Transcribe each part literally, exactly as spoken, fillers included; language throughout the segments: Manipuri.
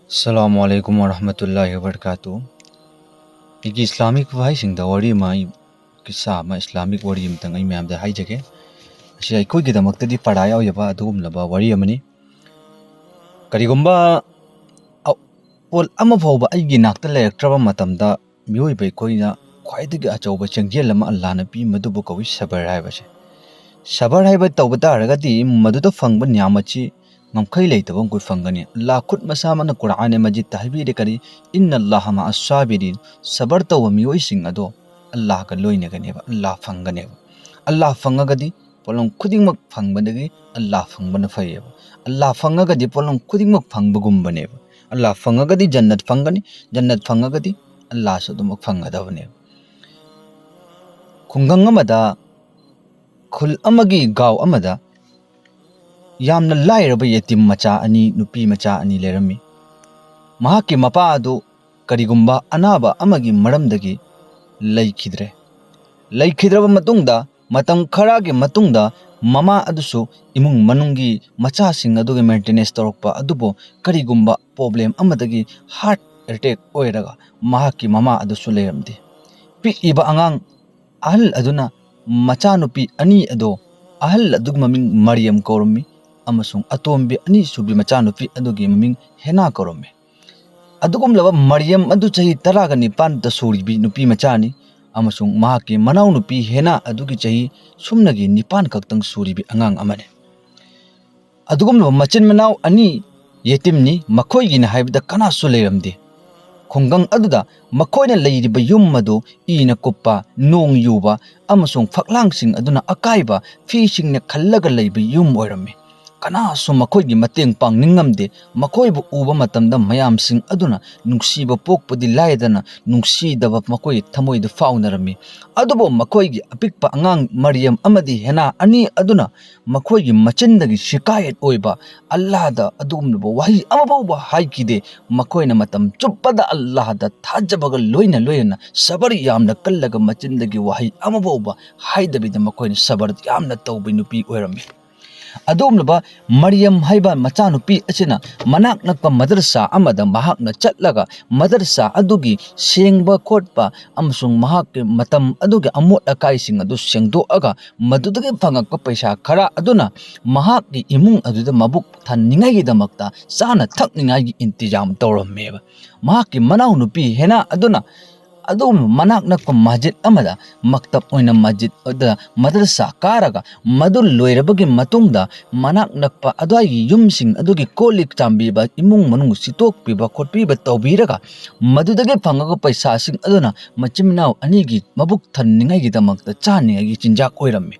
ꯑꯁꯂꯥꯃꯨ ꯑꯂꯥꯏꯀꯨꯝ ꯋꯔꯍꯃꯇꯨꯜꯂꯥꯍꯤ ꯋꯕꯔꯀꯥꯇꯨ꯫ ꯑꯩꯒꯤ ꯏꯁꯂꯥꯃꯤꯛ ꯋꯥꯍꯩꯁꯤꯡꯗ ꯋꯥꯔꯤ ꯑꯃ, ꯑꯩ ꯀꯤꯁꯥ ꯑꯃ, ꯏꯁꯂꯥꯃꯤꯛ ꯋꯥꯔꯤ ꯑꯃꯇꯪ ꯑꯩ ꯃꯌꯥꯝꯗ ꯍꯥꯏꯖꯒꯦ꯫ ꯃꯁꯤ ꯑꯩꯈꯣꯏꯒꯤꯗꯃꯛꯇꯗꯤ ꯄꯔꯥ ꯌꯥꯎꯖꯕ ꯑꯗꯨꯒꯨꯝꯂꯕ ꯋꯥꯔꯤ ꯑꯃꯅꯤ꯫ ꯀꯔꯤꯒꯨꯝꯕ ꯑ-, ꯄꯣꯠ ꯑꯃ ꯐꯥꯎꯕ ꯑꯩꯒꯤ ꯅꯥꯛꯇ ꯂꯩꯔꯛꯇ꯭ꯔꯕ ꯃꯇꯝꯗ, ꯃꯤꯑꯣꯏꯕ ꯑꯩꯈꯣꯏꯅ ꯈ꯭ꯋꯥꯏꯗꯒꯤ ꯑꯆꯧꯕ ꯆꯥꯡꯖꯦꯜ ꯑꯃ ꯑꯜꯂꯥꯍꯅ ꯄꯤ, ꯃꯗꯨꯕꯨ ꯀꯧꯏ ꯁꯕꯔ ꯍꯥꯏꯕꯁꯦ꯫ ꯁꯕꯔ ꯍꯥꯏꯕ ꯇꯧꯕ ꯇꯥꯔꯒꯗꯤ ꯃꯗꯨꯗ ꯐꯪꯕ ꯅꯤꯌꯥꯃꯠꯁꯤ ꯉꯝꯈꯩ ꯂꯩꯇꯕ ꯑꯩꯈꯣꯏ ꯐꯪꯒꯅꯤ꯫ ꯑꯜꯂꯥꯍ ꯈꯨꯠ ꯃꯁꯥꯃꯛꯅ ꯀꯨꯔꯥꯟ ꯃꯖꯤꯗꯇ ꯍꯥꯏꯕꯤꯔꯦ, ꯀꯔꯤ? "ꯏꯟꯅ ꯑꯜꯂꯥꯍ ꯃꯥ ꯑꯁꯥꯕꯤꯔꯤꯟ", ꯁꯕꯔ ꯇꯧꯕ ꯃꯤꯑꯣꯏꯁꯤꯡ ꯑꯗꯣ ꯑꯜꯂꯥꯍꯒ ꯂꯣꯏꯅꯒꯅꯦꯕ, ꯑꯜꯂꯥꯍ ꯐꯪꯒꯅꯦꯕ꯫ ꯑꯜꯂꯥꯍ ꯐꯪꯉꯒꯗꯤ ꯄꯣꯠꯂꯝ ꯈꯨꯗꯤꯡꯃꯛ ꯐꯪꯕꯗꯒꯤ ꯑꯜꯂꯥꯍ ꯐꯪꯕꯅ ꯐꯩꯌꯦꯕ꯫ ꯑꯜꯂꯥꯍ ꯐꯪꯉꯒꯗꯤ ꯄꯣꯠꯂꯝ ꯈꯨꯗꯤꯡꯃꯛ ꯐꯪꯕꯒꯨꯝꯕꯅꯦꯕ꯫ ꯑꯜꯂꯥꯍ ꯐꯪꯉꯒꯗꯤ ꯖꯟꯅꯠ ꯐꯪꯒꯅꯤ, ꯖꯟꯅꯠ ꯐꯪꯉꯒꯗꯤ ꯑꯜꯂꯥꯍꯁꯨ ꯑꯗꯨꯃꯛ ꯐꯪꯒꯗꯕꯅꯦꯕ꯫ ꯈꯨꯡꯒꯪ ꯑꯃꯗ, ꯈꯨꯜ ꯑꯃꯒꯤ ꯒꯥꯎ ꯑꯃꯗ ꯌꯥꯝꯅ ꯂꯥꯏꯔꯕ ꯌꯦꯇꯤꯝ ꯃꯆꯥ ꯑꯅꯤ, ꯅꯨꯄꯤ ꯃꯆꯥ ꯑꯅꯤ ꯂꯩꯔꯝꯃꯤ꯫ ꯃꯍꯥꯛꯀꯤ ꯃꯄꯥ ꯑꯗꯨ ꯀꯔꯤꯒꯨꯝꯕ ꯑꯅꯥꯕ ꯑꯃꯒꯤ ꯃꯔꯝꯗꯒꯤ ꯂꯩꯈꯤꯗ꯭ꯔꯦ꯫ ꯂꯩꯈꯤꯗ꯭ꯔꯕ ꯃꯇꯨꯡꯗ, ꯃꯇꯝ ꯈꯔꯒꯤ ꯃꯇꯨꯡꯗ, ꯃꯃꯥ ꯑꯗꯨꯁꯨ ꯏꯃꯨꯡ ꯃꯅꯨꯡꯒꯤ ꯃꯆꯥꯁꯤꯡ ꯑꯗꯨꯒꯤ ꯃꯦꯟꯇꯦꯅꯦꯟꯁ ꯇꯧꯔꯛꯄ ꯑꯗꯨꯕꯨ ꯀꯔꯤꯒꯨꯝꯕ ꯄ꯭ꯔꯣꯕ꯭ꯂꯦꯝ ꯑꯃꯗꯒꯤ ꯍꯥꯔꯠ ꯑꯦꯇꯦꯛ ꯑꯣꯏꯔꯒ ꯃꯍꯥꯛꯀꯤ ꯃꯃꯥ ꯑꯗꯨꯁꯨ ꯂꯩꯔꯝꯗꯦ꯫ ꯄꯤꯛꯏꯕ ꯑꯉꯥꯡ ꯑꯍꯜ ꯑꯗꯨꯅ ꯃꯆꯥꯅꯨꯄꯤ ꯑꯅꯤ ꯑꯗꯣ, ꯑꯍꯜ ꯑꯗꯨꯒꯤ ꯃꯃꯤꯡ ꯃꯔꯤꯌꯝ ꯀꯧꯔꯝꯃꯤ ꯑꯃꯁꯨꯡ ꯑꯇꯣꯝꯕꯤ ꯑꯅꯤꯁꯨꯕꯤ ꯃꯆꯥꯅꯨꯄꯤ ꯑꯗꯨꯒꯤ ꯃꯃꯤꯡ ꯍꯦꯅꯥ ꯀꯧꯔꯝꯃꯤ꯫ ꯑꯗꯨꯒꯨꯝꯂꯕ ꯃꯔꯤꯌꯝ ꯑꯗꯨ ꯆꯍꯤ ꯇꯔꯥꯒ ꯅꯤꯄꯥꯟꯗ ꯁꯨꯔꯤꯕꯤ ꯅꯨꯄꯤ ꯃꯆꯥꯅꯤ ꯑꯃꯁꯨꯡ ꯃꯍꯥꯛꯀꯤ ꯃꯅꯥꯎꯅꯨꯄꯤ ꯍꯦꯅꯥ ꯑꯗꯨꯒꯤ ꯆꯍꯤ ꯁꯨꯞꯅꯒꯤ ꯅꯤꯄꯥꯟ ꯈꯛꯇꯪ ꯁꯨꯔꯤꯕꯤ ꯑꯉꯥꯡ ꯑꯃꯅꯤ꯫ ꯑꯗꯨꯒꯨꯝꯂꯕ ꯃꯆꯤꯟ ꯃꯅꯥꯎ ꯑꯅꯤ ꯌꯦꯇꯤꯝꯅꯤ, ꯃꯈꯣꯏꯒꯤꯅꯤ ꯍꯥꯏꯕꯗ ꯀꯅꯥꯁꯨ ꯂꯩꯔꯝꯗꯦ꯫ ꯈꯨꯡꯒꯪ ꯑꯗꯨꯗ ꯃꯈꯣꯏꯅ ꯂꯩꯔꯤꯕ ꯌꯨꯝ ꯑꯗꯨ ꯏꯅ ꯀꯨꯞꯄ, ꯅꯣꯡ ꯌꯨꯕ ꯑꯃꯁꯨꯡ ꯐꯛꯂꯥꯡꯁꯤꯡ ꯑꯗꯨꯅ ꯑꯀꯥꯏꯕ ꯐꯤꯁꯤꯡꯅ ꯈꯜꯂꯒ ꯂꯩꯕ ꯌꯨꯝ ꯑꯣꯏꯔꯝꯃꯤ꯫ ꯀꯅꯥꯁꯨ ꯃꯈꯣꯏꯒꯤ ꯃꯇꯦꯡ ꯄꯥꯡꯅꯤꯡꯉꯝꯗꯦ꯫ ꯃꯈꯣꯏꯕꯨ ꯎꯕ ꯃꯇꯝꯗ ꯃꯌꯥꯝꯁꯤꯡ ꯑꯗꯨꯅ ꯅꯨꯡꯁꯤꯕ ꯄꯣꯛꯄꯗꯤ ꯂꯥꯏꯗꯅ ꯅꯨꯡꯁꯤꯗꯕ ꯃꯈꯣꯏꯒꯤ ꯊꯃꯣꯏꯗ ꯐꯥꯎꯅꯔꯝꯃꯤ꯫ ꯑꯗꯨꯕꯨ ꯃꯈꯣꯏꯒꯤ ꯑꯄꯤꯛꯄ ꯑꯉꯥꯡ ꯃꯔꯤꯌꯝ ꯑꯃꯗꯤ ꯍꯦꯅꯥ ꯑꯅꯤ ꯑꯗꯨꯅ ꯃꯈꯣꯏꯒꯤ ꯃꯆꯤꯟꯗꯒꯤ ꯁꯤꯀꯥꯌꯠ ꯑꯣꯏꯕ ꯑꯜꯂꯥꯍꯗ ꯑꯗꯨꯒꯨꯝꯂꯕ ꯋꯥꯍꯩ ꯑꯃꯐꯥꯎꯕ ꯍꯥꯏꯈꯤꯗꯦ꯫ ꯃꯈꯣꯏꯅ ꯃꯇꯝ ꯆꯨꯞꯄꯗ ꯑꯜꯂꯥꯍꯗ ꯊꯥꯖꯕꯒ ꯂꯣꯏꯅ ꯂꯣꯏꯅꯅ ꯁꯕꯔ ꯌꯥꯝꯅ ꯀꯜꯂꯒ ꯃꯆꯤꯟꯗꯒꯤ ꯋꯥꯍꯩ ꯑꯃꯐꯥꯎꯕ ꯍꯥꯏꯗꯕꯤꯗ ꯃꯈꯣꯏꯅ ꯁꯕꯔ ꯌꯥꯝꯅ ꯇꯧꯕ ꯅꯨꯄꯤ ꯑꯣꯏꯔꯝꯃꯤ꯫ ꯑꯗꯨꯒꯨꯝꯂꯕ ꯃꯔꯤꯌꯝ ꯍꯥꯏꯕ ꯃꯆꯥꯅꯨꯄꯤ ꯑꯁꯤꯅ ꯃꯅꯥꯛ ꯅꯛꯄ ꯃꯗꯔꯁꯥ ꯑꯃꯗ ꯃꯍꯥꯛꯅ ꯆꯠꯂꯒ, ꯃꯗꯔꯁꯥ ꯑꯗꯨꯒꯤ ꯁꯦꯡꯕ ꯈꯣꯠꯄ ꯑꯃꯁꯨꯡ ꯃꯍꯥꯛꯀꯤ ꯃꯇꯝ ꯑꯗꯨꯒꯤ ꯑꯃꯣꯠ ꯑꯀꯥꯏꯁꯤꯡ ꯑꯗꯨ ꯁꯦꯡꯗꯣꯛꯑꯒ, ꯃꯗꯨꯗꯒꯤ ꯐꯪꯉꯛꯄ ꯄꯩꯁꯥ ꯈꯔ ꯑꯗꯨꯅ ꯃꯍꯥꯛꯀꯤ ꯏꯃꯨꯡ ꯑꯗꯨꯗ ꯃꯕꯨꯛ ꯊꯟꯅꯤꯡꯉꯥꯏꯒꯤꯗꯃꯛꯇ ꯆꯥꯅ ꯊꯛꯅꯤꯡꯉꯥꯏꯒꯤ ꯏꯟꯇꯤꯖꯥꯝ ꯇꯧꯔꯝꯃꯦꯕ꯫ ꯃꯍꯥꯛꯀꯤ ꯃꯅꯥꯎꯅꯨꯄꯤ ꯍꯦꯅꯥ ꯑꯗꯨꯅ ꯑꯗꯨꯒꯨꯝꯕ ꯃꯅꯥꯛ ꯅꯛꯄ ꯃꯁꯖꯤꯗ ꯑꯃꯗ, ꯃꯛꯇꯕ ꯑꯣꯏꯅ ꯃꯁꯖꯤꯗ ꯑꯗꯨꯗ ꯃꯗꯔꯁꯥ ꯀꯥꯔꯒ, ꯃꯗꯨ ꯂꯣꯏꯔꯕꯒꯤ ꯃꯇꯨꯡꯗ ꯃꯅꯥꯛ ꯅꯛꯄ ꯑꯗꯨꯋꯥꯏꯒꯤ ꯌꯨꯝꯁꯤꯡ ꯑꯗꯨꯒꯤ ꯀꯣꯜ ꯂꯤꯛ ꯆꯥꯝꯕꯤꯕ, ꯏꯃꯨꯡ ꯃꯅꯨꯡ ꯁꯤꯠꯇꯣꯛꯄꯤꯕ ꯈꯣꯠꯄꯤꯕ ꯇꯧꯕꯤꯔꯒ, ꯃꯗꯨꯗꯒꯤ ꯐꯪꯉꯒ ꯄꯩꯁꯥꯁꯤꯡ ꯑꯗꯨꯅ ꯃꯆꯤꯟ ꯃꯅꯥꯎ ꯑꯅꯤꯒꯤ ꯃꯕꯨꯛ ꯊꯟꯅꯤꯡꯉꯥꯏꯒꯤꯗꯃꯛꯇ ꯆꯥꯅꯤꯡꯉꯥꯏꯒꯤ ꯆꯤꯟꯖꯥꯛ ꯑꯣꯏꯔꯝꯃꯤ꯫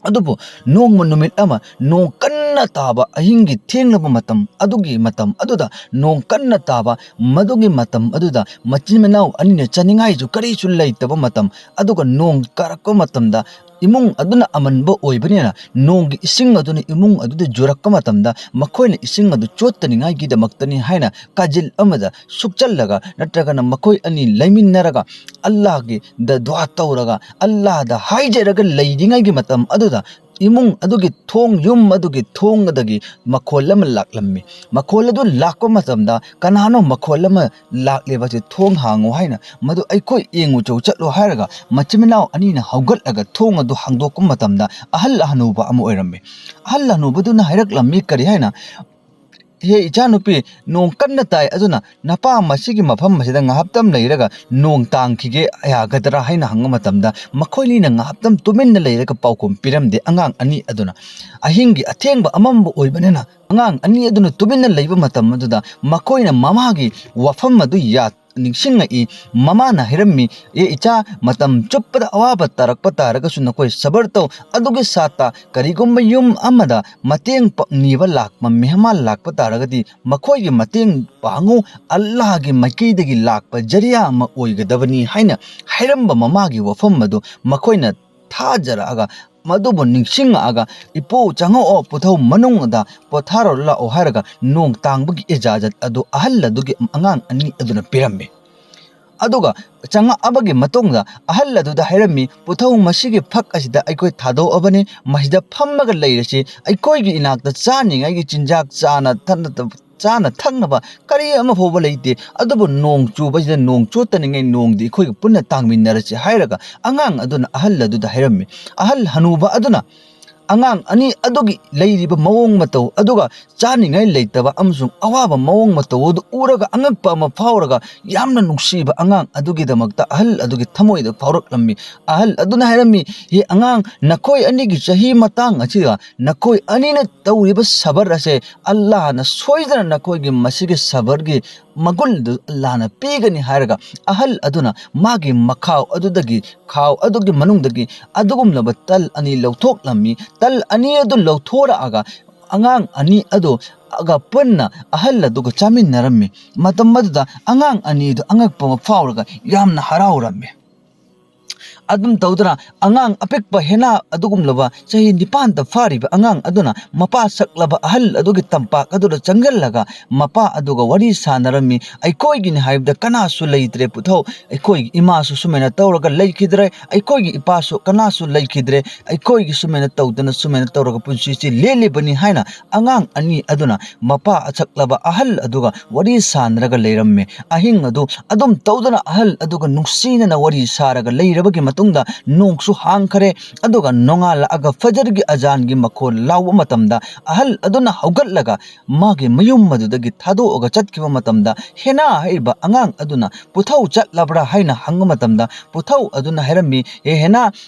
ꯑꯗꯨꯕꯨ ꯅꯣꯡꯃ ꯅꯨꯃꯤꯠ ꯑꯃ ꯅꯣꯡ ꯀꯟꯅ ꯇꯥꯕ ꯑꯍꯤꯡꯒꯤ ꯊꯦꯡꯂꯕ ꯃꯇꯝ ꯑꯗꯨꯒꯤ ꯃꯇꯝ ꯑꯗꯨꯗ, ꯅꯣꯡ ꯀꯟꯅ ꯇꯥꯕ ꯃꯗꯨꯒꯤ ꯃꯇꯝ ꯑꯗꯨꯗ ꯃꯆꯤꯟ ꯃꯅꯥꯎ ꯑꯅꯤꯅ ꯆꯥꯅꯤꯡꯉꯥꯏꯁꯨ ꯀꯔꯤꯁꯨ ꯂꯩꯇꯕ ꯃꯇꯝ, ꯑꯗꯨꯒ ꯅꯣꯡ ꯀꯥꯔꯛꯄ ꯃꯇꯝꯗ ꯏꯃꯨꯡ ꯑꯗꯨꯅ ꯑꯃꯟꯕ ꯑꯣꯏꯕꯅꯤꯅ ꯅꯣꯡꯒꯤ ꯏꯁꯤꯡ ꯑꯗꯨꯅ ꯏꯃꯨꯡ ꯑꯗꯨꯗ ꯆꯨꯔꯛꯄ ꯃꯇꯝꯗ ꯃꯈꯣꯏꯅ ꯏꯁꯤꯡ ꯑꯗꯨ ꯆꯣꯠꯇꯅꯤꯡꯉꯥꯏꯒꯤꯗꯃꯛꯇꯅꯤ ꯍꯥꯏꯅ ꯀꯥꯖꯤꯜ ꯑꯃꯗ ꯁꯨꯞꯆꯜꯂꯒ, ꯅꯠꯇ꯭ꯔꯒꯅ ꯃꯈꯣꯏ ꯑꯅꯤ ꯂꯩꯃꯤꯟꯅꯔꯒ ꯑꯜꯂꯥꯍꯒꯤ ꯗ ꯗꯨꯋꯥ ꯇꯧꯔꯒ, ꯑꯜꯂꯥꯍꯗ ꯍꯥꯏꯖꯔꯒ ꯂꯩꯔꯤꯉꯩꯒꯤ ꯃꯇꯝ ꯑꯗꯨꯗ ꯏꯃꯨꯡ ꯑꯗꯨꯒꯤ ꯊꯣꯡ, ꯌꯨꯝ ꯑꯗꯨꯒꯤ ꯊꯣꯡ ꯑꯗꯒꯤ ꯃꯈꯣꯜ ꯑꯃ ꯂꯥꯛꯂꯝꯃꯤ꯫ ꯃꯈꯣꯜ ꯑꯗꯨ ꯂꯥꯛꯄ ꯃꯇꯝꯗ ꯀꯅꯥꯅꯣ ꯃꯈꯣꯜ ꯑꯃ ꯂꯥꯛꯂꯤꯕꯁꯦ, "ꯊꯣꯡ ꯍꯥꯡꯉꯨ" ꯍꯥꯏꯅ, "ꯃꯗꯨ ꯑꯩꯈꯣꯏ ꯌꯦꯡꯉꯨ ꯆꯧ ꯆꯠꯂꯣ" ꯍꯥꯏꯔꯒ ꯃꯆꯤꯟ ꯃꯅꯥꯎ ꯑꯅꯤꯅ ꯍꯧꯒꯠꯂꯒ ꯊꯣꯡ ꯑꯗꯨ ꯍꯥꯡꯗꯣꯛꯄ ꯃꯇꯝꯗ ꯑꯍꯜ ꯍꯅꯨꯕ ꯑꯃ ꯑꯣꯏꯔꯝꯃꯤ꯫ ꯑꯍꯜ ꯍꯅꯨꯕꯗꯨꯅ ꯍꯥꯏꯔꯛꯂꯝꯃꯤ ꯀꯔꯤ ꯍꯥꯏꯅ, "ꯍꯦ ꯏꯆꯥꯅꯨꯄꯤ, ꯅꯣꯡ ꯀꯟꯅ ꯇꯥꯏ, ꯑꯗꯨꯅ ꯅꯄꯥ ꯃꯁꯤꯒꯤ ꯃꯐꯝ ꯑꯁꯤꯗ ꯉꯥꯏꯍꯥꯛꯇꯪ ꯂꯩꯔꯒ ꯅꯣꯡ ꯇꯥꯡꯈꯤꯒꯦ ꯌꯥꯒꯗ꯭ꯔꯥ?" ꯍꯥꯏꯅ ꯍꯪꯕ ꯃꯇꯝꯗ ꯃꯈꯣꯏꯅꯤꯅ ꯉꯥꯏꯍꯥꯛꯇꯪ ꯇꯨꯃꯤꯟꯅ ꯂꯩꯔꯒ ꯄꯥꯎꯈꯨꯝ ꯄꯤꯔꯝꯗꯦ꯫ ꯑꯉꯥꯡ ꯑꯅꯤ ꯑꯗꯨꯅ ꯑꯍꯤꯡꯒꯤ ꯑꯊꯦꯡꯕ ꯑꯃꯝꯕ ꯑꯣꯏꯕꯅꯤꯅ ꯑꯉꯥꯡ ꯑꯅꯤ ꯑꯗꯨꯅ ꯇꯨꯃꯤꯟꯅ ꯂꯩꯕ ꯃꯇꯝ ꯑꯗꯨꯗ ꯃꯈꯣꯏꯅ ꯃꯃꯥꯒꯤ ꯋꯥꯐꯝ ꯑꯗꯨ ꯌꯥ-, ꯅꯤꯡꯁꯤꯡꯂꯛꯏ꯫ ꯃꯃꯥꯅ ꯍꯥꯏꯔꯝꯃꯤ, "ꯑꯦ ꯏꯆꯥ, ꯃꯇꯝ ꯆꯨꯞꯄꯗ ꯑꯋꯥꯕ ꯇꯥꯔꯛꯄ ꯇꯥꯔꯒꯁꯨ ꯅꯈꯣꯏ ꯁꯕꯔ ꯇꯧ꯫ ꯑꯗꯨꯒꯤ ꯁꯥꯠꯇ ꯀꯔꯤꯒꯨꯝꯕ ꯌꯨꯝ ꯑꯃꯗ ꯃꯇꯦꯡ ꯄ-, ꯅꯤꯕ ꯂꯥꯛꯄ ꯃꯦꯍꯃꯥꯟ ꯂꯥꯛꯄ ꯇꯥꯔꯒꯗꯤ ꯃꯈꯣꯏꯒꯤ ꯃꯇꯦꯡ ꯄꯥꯡꯉꯨ꯫ ꯑꯜꯂꯥꯍꯒꯤ ꯃꯥꯏꯀꯩꯗꯒꯤ ꯂꯥꯛꯄ ꯖꯔꯤꯌꯥ ꯑꯃ ꯑꯣꯏꯒꯗꯕꯅꯤ" ꯍꯥꯏꯅ ꯍꯥꯏꯔꯝꯕ ꯃꯃꯥꯒꯤ ꯋꯥꯐꯝ ꯑꯗꯨ ꯃꯈꯣꯏꯅ ꯊꯥꯖꯔꯛꯑꯒ, ꯃꯗꯨꯕꯨ ꯅꯤꯡꯁꯤꯡꯉꯛꯑꯒ, "ꯏꯄꯨ, ꯆꯪꯉꯛꯑꯣ, ꯄꯨꯊꯧ ꯃꯅꯨꯡꯗ ꯄꯣꯊꯥꯔꯣ ꯂꯥꯛꯑꯣ" ꯍꯥꯏꯔꯒ ꯅꯣꯡ ꯇꯥꯡꯕꯒꯤ ꯏꯖꯥꯖꯠ ꯑꯗꯨ ꯑꯍꯜ ꯑꯗꯨꯒꯤ ꯑꯉꯥꯡ ꯑꯅꯤ ꯑꯗꯨꯅ ꯄꯤꯔꯝꯃꯤ꯫ ꯑꯗꯨꯒ ꯆꯪꯉꯛꯑꯕꯒꯤ ꯃꯇꯨꯡꯗ ꯑꯍꯜ ꯑꯗꯨꯗ ꯍꯥꯏꯔꯝꯃꯤ, "ꯄꯨꯊꯧ, ꯃꯁꯤꯒꯤ ꯐꯛ ꯑꯁꯤꯗ ꯑꯩꯈꯣꯏ ꯊꯥꯗꯣꯛꯑꯕꯅꯤ, ꯃꯁꯤꯗ ꯐꯝꯃꯒ ꯂꯩꯔꯁꯤ, ꯑꯩꯈꯣꯏꯒꯤ ꯏꯅꯥꯛꯇ ꯆꯥꯅꯤꯡꯉꯥꯏꯒꯤ ꯆꯤꯟꯖꯥꯛ, ꯆꯥꯅ ꯊꯛꯅ-, ꯆꯥꯅ ꯊꯛꯅꯕ ꯀꯔꯤ ꯑꯃ ꯐꯥꯎꯕ ꯂꯩꯇꯦ, ꯑꯗꯨꯕꯨ ꯅꯣꯡ ꯆꯨꯕꯁꯤꯗ ꯅꯣꯡ ꯆꯣꯠꯇꯅꯤꯡꯉꯥꯏ ꯅꯣꯡꯗꯤ ꯑꯩꯈꯣꯏꯒ ꯄꯨꯟꯅ ꯇꯥꯡꯃꯤꯟꯅꯔꯁꯤ" ꯍꯥꯏꯔꯒ ꯑꯉꯥꯡ ꯑꯗꯨꯅ ꯑꯍꯜ ꯑꯗꯨꯗ ꯍꯥꯏꯔꯝꯃꯤ꯫ ꯑꯍꯜ ꯍꯅꯨꯕ ꯑꯗꯨꯅ ꯑꯉꯥꯡ ꯑꯅꯤ ꯑꯗꯨꯒꯤ ꯂꯩꯔꯤꯕ ꯃꯑꯣꯡ ꯃꯇꯧ, ꯑꯗꯨꯒ ꯆꯥꯅꯤꯡꯉꯥꯏ ꯂꯩꯇꯕ ꯑꯃꯁꯨꯡ ꯑꯋꯥꯕ ꯃꯑꯣꯡ ꯃꯇꯧ ꯑꯗꯨ ꯎꯔꯒ ꯑꯉꯛꯄ ꯑꯃ ꯐꯥꯎꯔꯒ ꯌꯥꯝꯅ ꯅꯨꯡꯁꯤꯕ ꯑꯉꯥꯡ ꯑꯗꯨꯒꯤꯗꯃꯛꯇ ꯑꯍꯜ ꯑꯗꯨꯒꯤ ꯊꯃꯣꯏꯗ ꯐꯥꯎꯔꯛꯂꯝꯃꯤ꯫ ꯑꯍꯜ ꯑꯗꯨꯅ ꯍꯥꯏꯔꯝꯃꯤ, "ꯍꯦ ꯑꯉꯥꯡ, ꯅꯈꯣꯏ ꯑꯅꯤꯒꯤ ꯆꯍꯤ ꯃꯇꯥꯡ ꯑꯁꯤꯗ ꯅꯈꯣꯏ ꯑꯅꯤꯅ ꯇꯧꯔꯤꯕ ꯁꯕꯔ ꯑꯁꯦ ꯑꯜꯂꯥꯍꯅ ꯁꯣꯏꯗꯅ ꯅꯈꯣꯏꯒꯤ ꯃꯁꯤꯒꯤ ꯁꯕꯔꯒꯤ ꯃꯒꯨꯟꯗꯨ ꯑꯜꯂꯥꯍꯅ ꯄꯤꯒꯅꯤ" ꯍꯥꯏꯔꯒ ꯑꯍꯜ ꯑꯗꯨꯅ ꯃꯥꯒꯤ ꯃꯈꯥꯎ ꯑꯗꯨꯗꯒꯤ, ꯈꯥꯎ ꯑꯗꯨꯒꯤ ꯃꯅꯨꯡꯗꯒꯤ ꯑꯗꯨꯒꯨꯝꯂꯕ ꯇꯜ ꯑꯅꯤ ꯂꯧꯊꯣꯛꯂꯝꯃꯤ꯫ ꯇꯜ ꯑꯅꯤ ꯑꯗꯨ ꯂꯧꯊꯣꯔꯛꯑꯒ ꯑꯉꯥꯡ ꯑꯅꯤ ꯑꯗꯨꯒ ꯄꯨꯟꯅ ꯑꯍꯜ ꯑꯗꯨꯒ ꯆꯥꯃꯤꯟꯅꯔꯝꯃꯤ꯫ ꯃꯇꯝ ꯑꯗꯨꯗ ꯑꯉꯥꯡ ꯑꯅꯤꯗꯨ ꯑꯉꯛꯄ ꯑꯃ ꯐꯥꯎꯔꯒ ꯌꯥꯝꯅ ꯍꯔꯥꯎꯔꯝꯃꯤ꯫ ꯑꯗꯨꯝ ꯇꯧꯗꯨꯅ ꯑꯉꯥꯡ ꯑꯄꯤꯛꯄ ꯍꯦꯅꯥ ꯑꯗꯨꯒꯨꯝꯂꯕ ꯆꯍꯤ ꯅꯤꯄꯥꯟꯗ ꯐꯥꯔꯤꯕ ꯑꯉꯥꯡ ꯑꯗꯨꯅ ꯃꯄꯥ ꯁꯛꯂꯕ ꯑꯍꯜ ꯑꯗꯨꯒꯤ ꯇꯝꯄꯥꯛ ꯑꯗꯨꯗ ꯆꯪꯁꯤꯜꯂꯒ ꯃꯄꯥ ꯑꯗꯨꯒ ꯋꯥꯔꯤ ꯁꯥꯟꯅꯔꯝꯃꯤ꯫ "ꯑꯩꯈꯣꯏꯒꯤꯅꯤ ꯍꯥꯏꯕꯗ ꯀꯅꯥꯁꯨ ꯂꯩꯇ꯭ꯔꯦ ꯄꯨꯊꯧ, ꯑꯩꯈꯣꯏꯒꯤ ꯏꯃꯥꯁꯨ ꯁꯨꯃꯥꯏꯅ ꯇꯧꯔꯒ ꯂꯩꯈꯤꯗ꯭ꯔꯦ, ꯑꯩꯈꯣꯏꯒꯤ ꯏꯄꯥꯁꯨ ꯀꯅꯥꯁꯨ ꯂꯩꯈꯤꯗ꯭ꯔꯦ, ꯑꯩꯈꯣꯏꯒꯤ ꯁꯨꯃꯥꯏꯅ ꯇꯧꯗꯅ ꯁꯨꯃꯥꯏꯅ ꯇꯧꯔꯒ ꯄꯨꯟꯁꯤꯁꯤ ꯂꯦꯜꯂꯤꯕꯅꯤ" ꯍꯥꯏꯅ ꯑꯉꯥꯡ ꯑꯅꯤ ꯑꯗꯨꯅ ꯃꯄꯥ ꯑꯁꯛꯂꯕ ꯑꯍꯜ ꯑꯗꯨꯒ ꯋꯥꯔꯤ ꯁꯥꯟꯅꯔꯒ ꯂꯩꯔꯝꯃꯤ꯫ ꯑꯍꯤꯡ ꯑꯗꯨ ꯑꯗꯨꯝ ꯇꯧꯗꯨꯅ ꯑꯍꯜ ꯑꯗꯨꯒ ꯅꯨꯡꯁꯤꯅꯅ ꯋꯥꯔꯤ ꯁꯥꯔꯒ ꯂꯩꯔꯕꯒꯤ ꯃꯇꯨꯡꯗ ꯅꯣꯡꯁꯨ ꯍꯥꯡꯈꯔꯦ꯫ ꯑꯗꯨꯒ ꯅꯣꯡꯉꯥꯜꯂꯛꯑꯒ ꯐꯖꯔꯒꯤ ꯑꯖꯥꯟꯒꯤ ꯃꯈꯣꯜ ꯂꯥꯎꯕ ꯃꯇꯝꯗ ꯑꯍꯜ ꯑꯗꯨꯅ ꯍꯧꯒꯠꯂꯒ ꯃꯥꯒꯤ ꯃꯌꯨꯝ ꯑꯗꯨꯗꯒꯤ ꯊꯥꯗꯣꯛꯑꯒ ꯆꯠꯈꯤꯕ ꯃꯇꯝꯗ ꯍꯦꯅꯥ ꯍꯥꯏꯔꯤꯕ ꯑꯉꯥꯡ ꯑꯗꯨꯅ ꯄꯨꯊꯧ ꯆꯠꯂꯕ꯭ꯔꯥ ꯍꯥꯏꯅ ꯍꯪꯕ ꯃꯇꯝꯗ ꯄꯨꯊꯧ ꯑꯗꯨꯅ ꯍꯥꯏꯔꯝꯃꯤ, "ꯑꯦ ꯍꯦꯅꯥ,